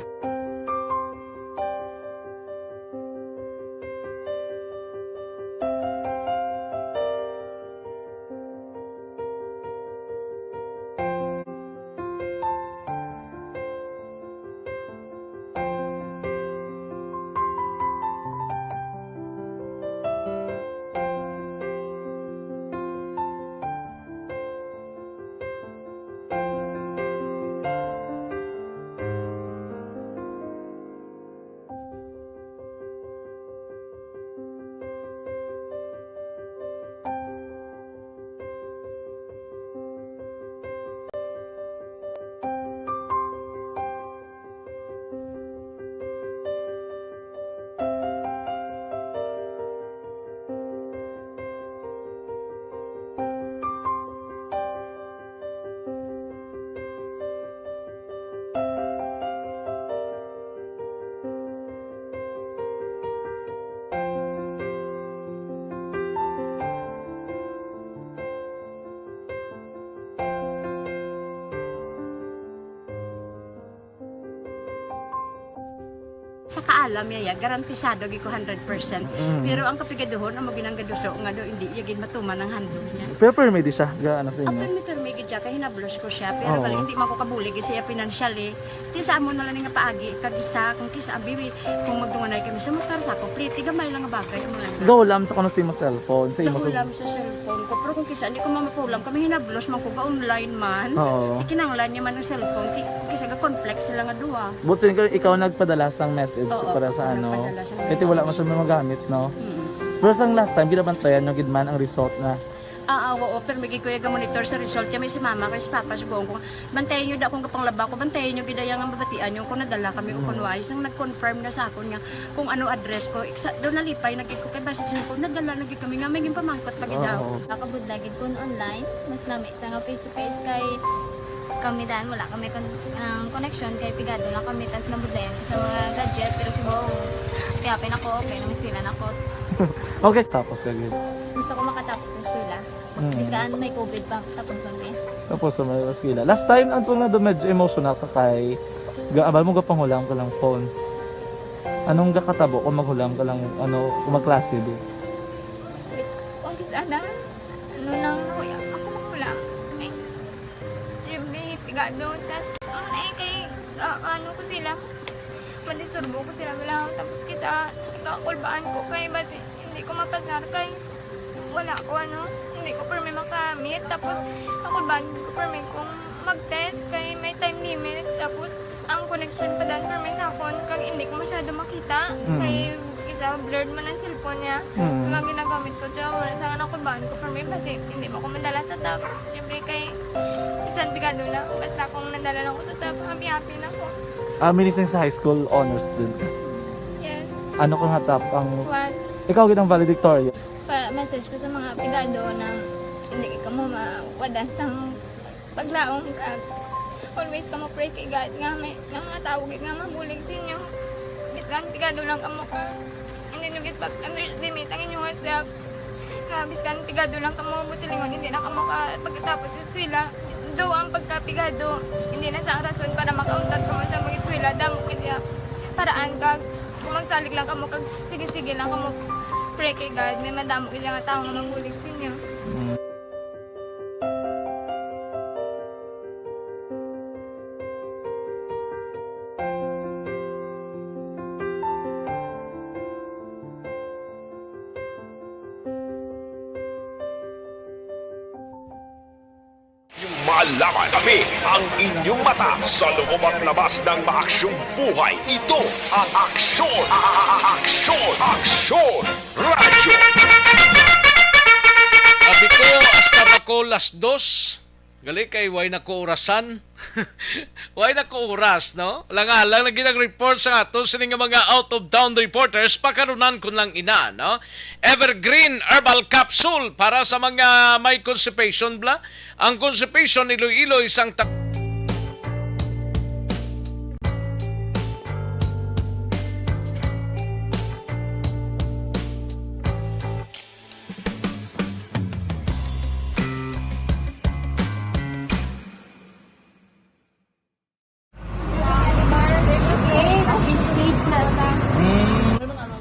Sa kaalam niya, ya, garantisado gid ko hundred percent. Mm. Pero ang kapigaduhon, amo ginang gaduso nga daw hindi iya gid matuman ang handog niya. Pero permi di siya, ga-, ano sa inyo? Ah, permi, permi gid siya, kay hinablos ko siya. Pero Oo. Bali, hindi man ko kabulig siya financially. Ti sa amo na lang nga paagi, kag isa, kung kisa, abi, kung magdunganay kami sa motor, sa ako, pliti, gamay lang nga bagay, amo lang. Gahulam sa kuno sa imo cellphone, sa imo Gahulam sa cellphone ko. Pero kung kisa, hindi ko mamapulam, kami hinablos man ko ba online man. Oo. Ikinanglan niya man ang cellphone. Ti-, kung kisa, ga-conflict sila nga duha. But so, ikaw, ikaw nagpadala sang message Oo, para sa ako ano? Nagpadala sang Kasi wala message. Man siya magamit, no? Mm. Pero sang last time, ginabantayan nyo gid man ang result na Ah, ah, oo, pero may gid ko yung monitor sa result. Kaya may si mama, kay si papa, si buong ko. Bantayan nyo da kung kapanglaba ko, bantayan nyo gid ang mabatian nyo kung nadala kami o kung Mm. wala. Isang nag-confirm na sa akon nga kung ano address ko. Iksa, doon nalipay na gid ko kay basta siya ko, nadala na gid kami nga may ginpamangkot pa gid daw. Oo. Nakabudlay gid kun online, mas lami sa nga face to face kay kami dan wala kami kon-, ang connection kay pigado lang kami tas nabudlayan ko sa mga gadget pero si Bong, kaya pinako, okay, namiskwela na ko. Okay, tapos ka gid. Gusto ko makatapos sa eskwela. Mm. Biskan may covid pa, tapos na eh. Tapos na may eskwela. Last time, ang tungod na medyo emotional ka kay ga-, abal mo gapanghulam ka lang phone. Anong gakatabo kung maghulam ka lang, ano, kung magklase di? Wait, kung kis-, ana, ano nang nahuya, ako maghulam. Ay, siyempre, pigado, tas, ano na eh, kay, ah, ano ko sila, madisturbo ko sila, wala, tapos kita, kakulbaan ko, kay basi, hindi ko mapasar, kay, wala ko, ano, hindi ko permi makamit. Tapos, ako ba, hindi ko permi kung mag-test kay may time limit. Tapos, ang connection pa dan permi sa akon kag hindi ko masyado makita. Mm. Kay isa blurred man ang cellphone niya. Mm. Kaya ginagamit ko siya, wala sa anak ko ba, ko permi kasi hindi mo ko madala sa top. Siyempre kay bisan pigado lang, basta kung nadala lang ko sa top, happy-happy na ko. Ah, minising sa high school honors din ka? Yes. Ano ka nga top ang One. Ikaw gid ang valedictorian? Pa-message ko sa mga pigado na hindi kamo mawadan sang paglaom kag always kamo pray kay God nga may nga mga tawo gid nga mabulig sa inyo. Biskan pigado lang kamo ka hindi nyo gid pag-underestimate ang inyong self. Nga biskan pigado lang kamo mo silingon hindi na kamo ka pagkatapos sa eskwela. Do ang pagkapigado hindi na sa rason para makauntat kamo sa mag-eskwela. Damo gid ya paraan kag kung magsalig lang kamo kag sige-sige lang kamo pray kay God may madamo gid nga tawo nga mabulig sa inyo. Mm. Yung malaman kami ang inyong mata sa loob at labas ng maaksyong buhay. Ito ang Aksyon, a-, a-, a-, Aksyon, Aksyon Radyo. Abi ko, hasta ba ko las dos? Gali kay way na ko orasan. Way na ko oras, no? Langalang lagi nag-report sa aton sini nga mga out-of-town reporters, pakarunan ko lang ina, no? Evergreen Herbal Capsule para sa mga may constipation bla. Ang constipation, iloy-iloy sang ta-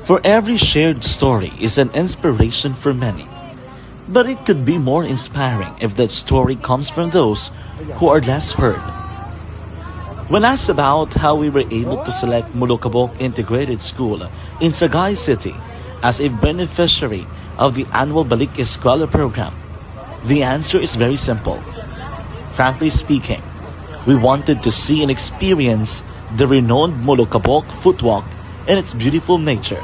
For every shared story is an inspiration for many. But it could be more inspiring if that story comes from those who are less heard. When asked about how we were able to select Molokabok Integrated School in Sagay City as a beneficiary of the annual Balik Eskwela program, the answer is very simple. Frankly speaking, we wanted to see and experience the renowned Molokabok Footwalk and its beautiful nature.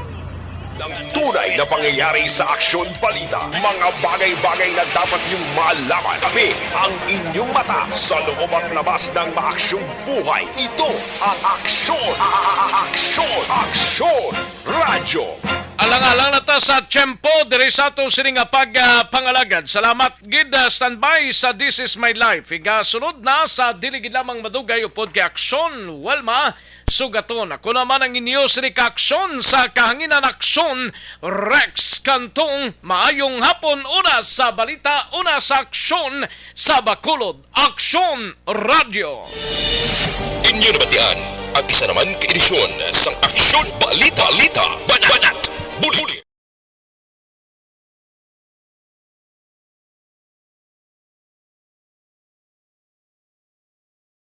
Ng tunay na pangyayari sa Aksyon Balita, mga bagay-bagay na dapat niyong malaman. Kami ang inyong mata sa loob at labas ng maaksyong buhay. Ito ang Aksyon, a-, a-, a-, Aksyon, Aksyon Radyo. Alang-alang na ta sa tiyempo diri sa ato sini nga pag, ah, pangalagad. Salamat gid, ah, standby sa This Is My Life. Igasunod na sa dili gid lamang madugay upod kay Aksyon Welma Sugaton. Ako naman ang inyo sini ka Aksyon sa kahanginan, Aksyon Rex Cantong. Maayong hapon, una sa balita, una sa aksyon sa Bacolod. Aksyon Radyo. Inyo nabatian ang isa naman ka edisyon sang Aksyon Balita, Balita, Bana-, Bana-,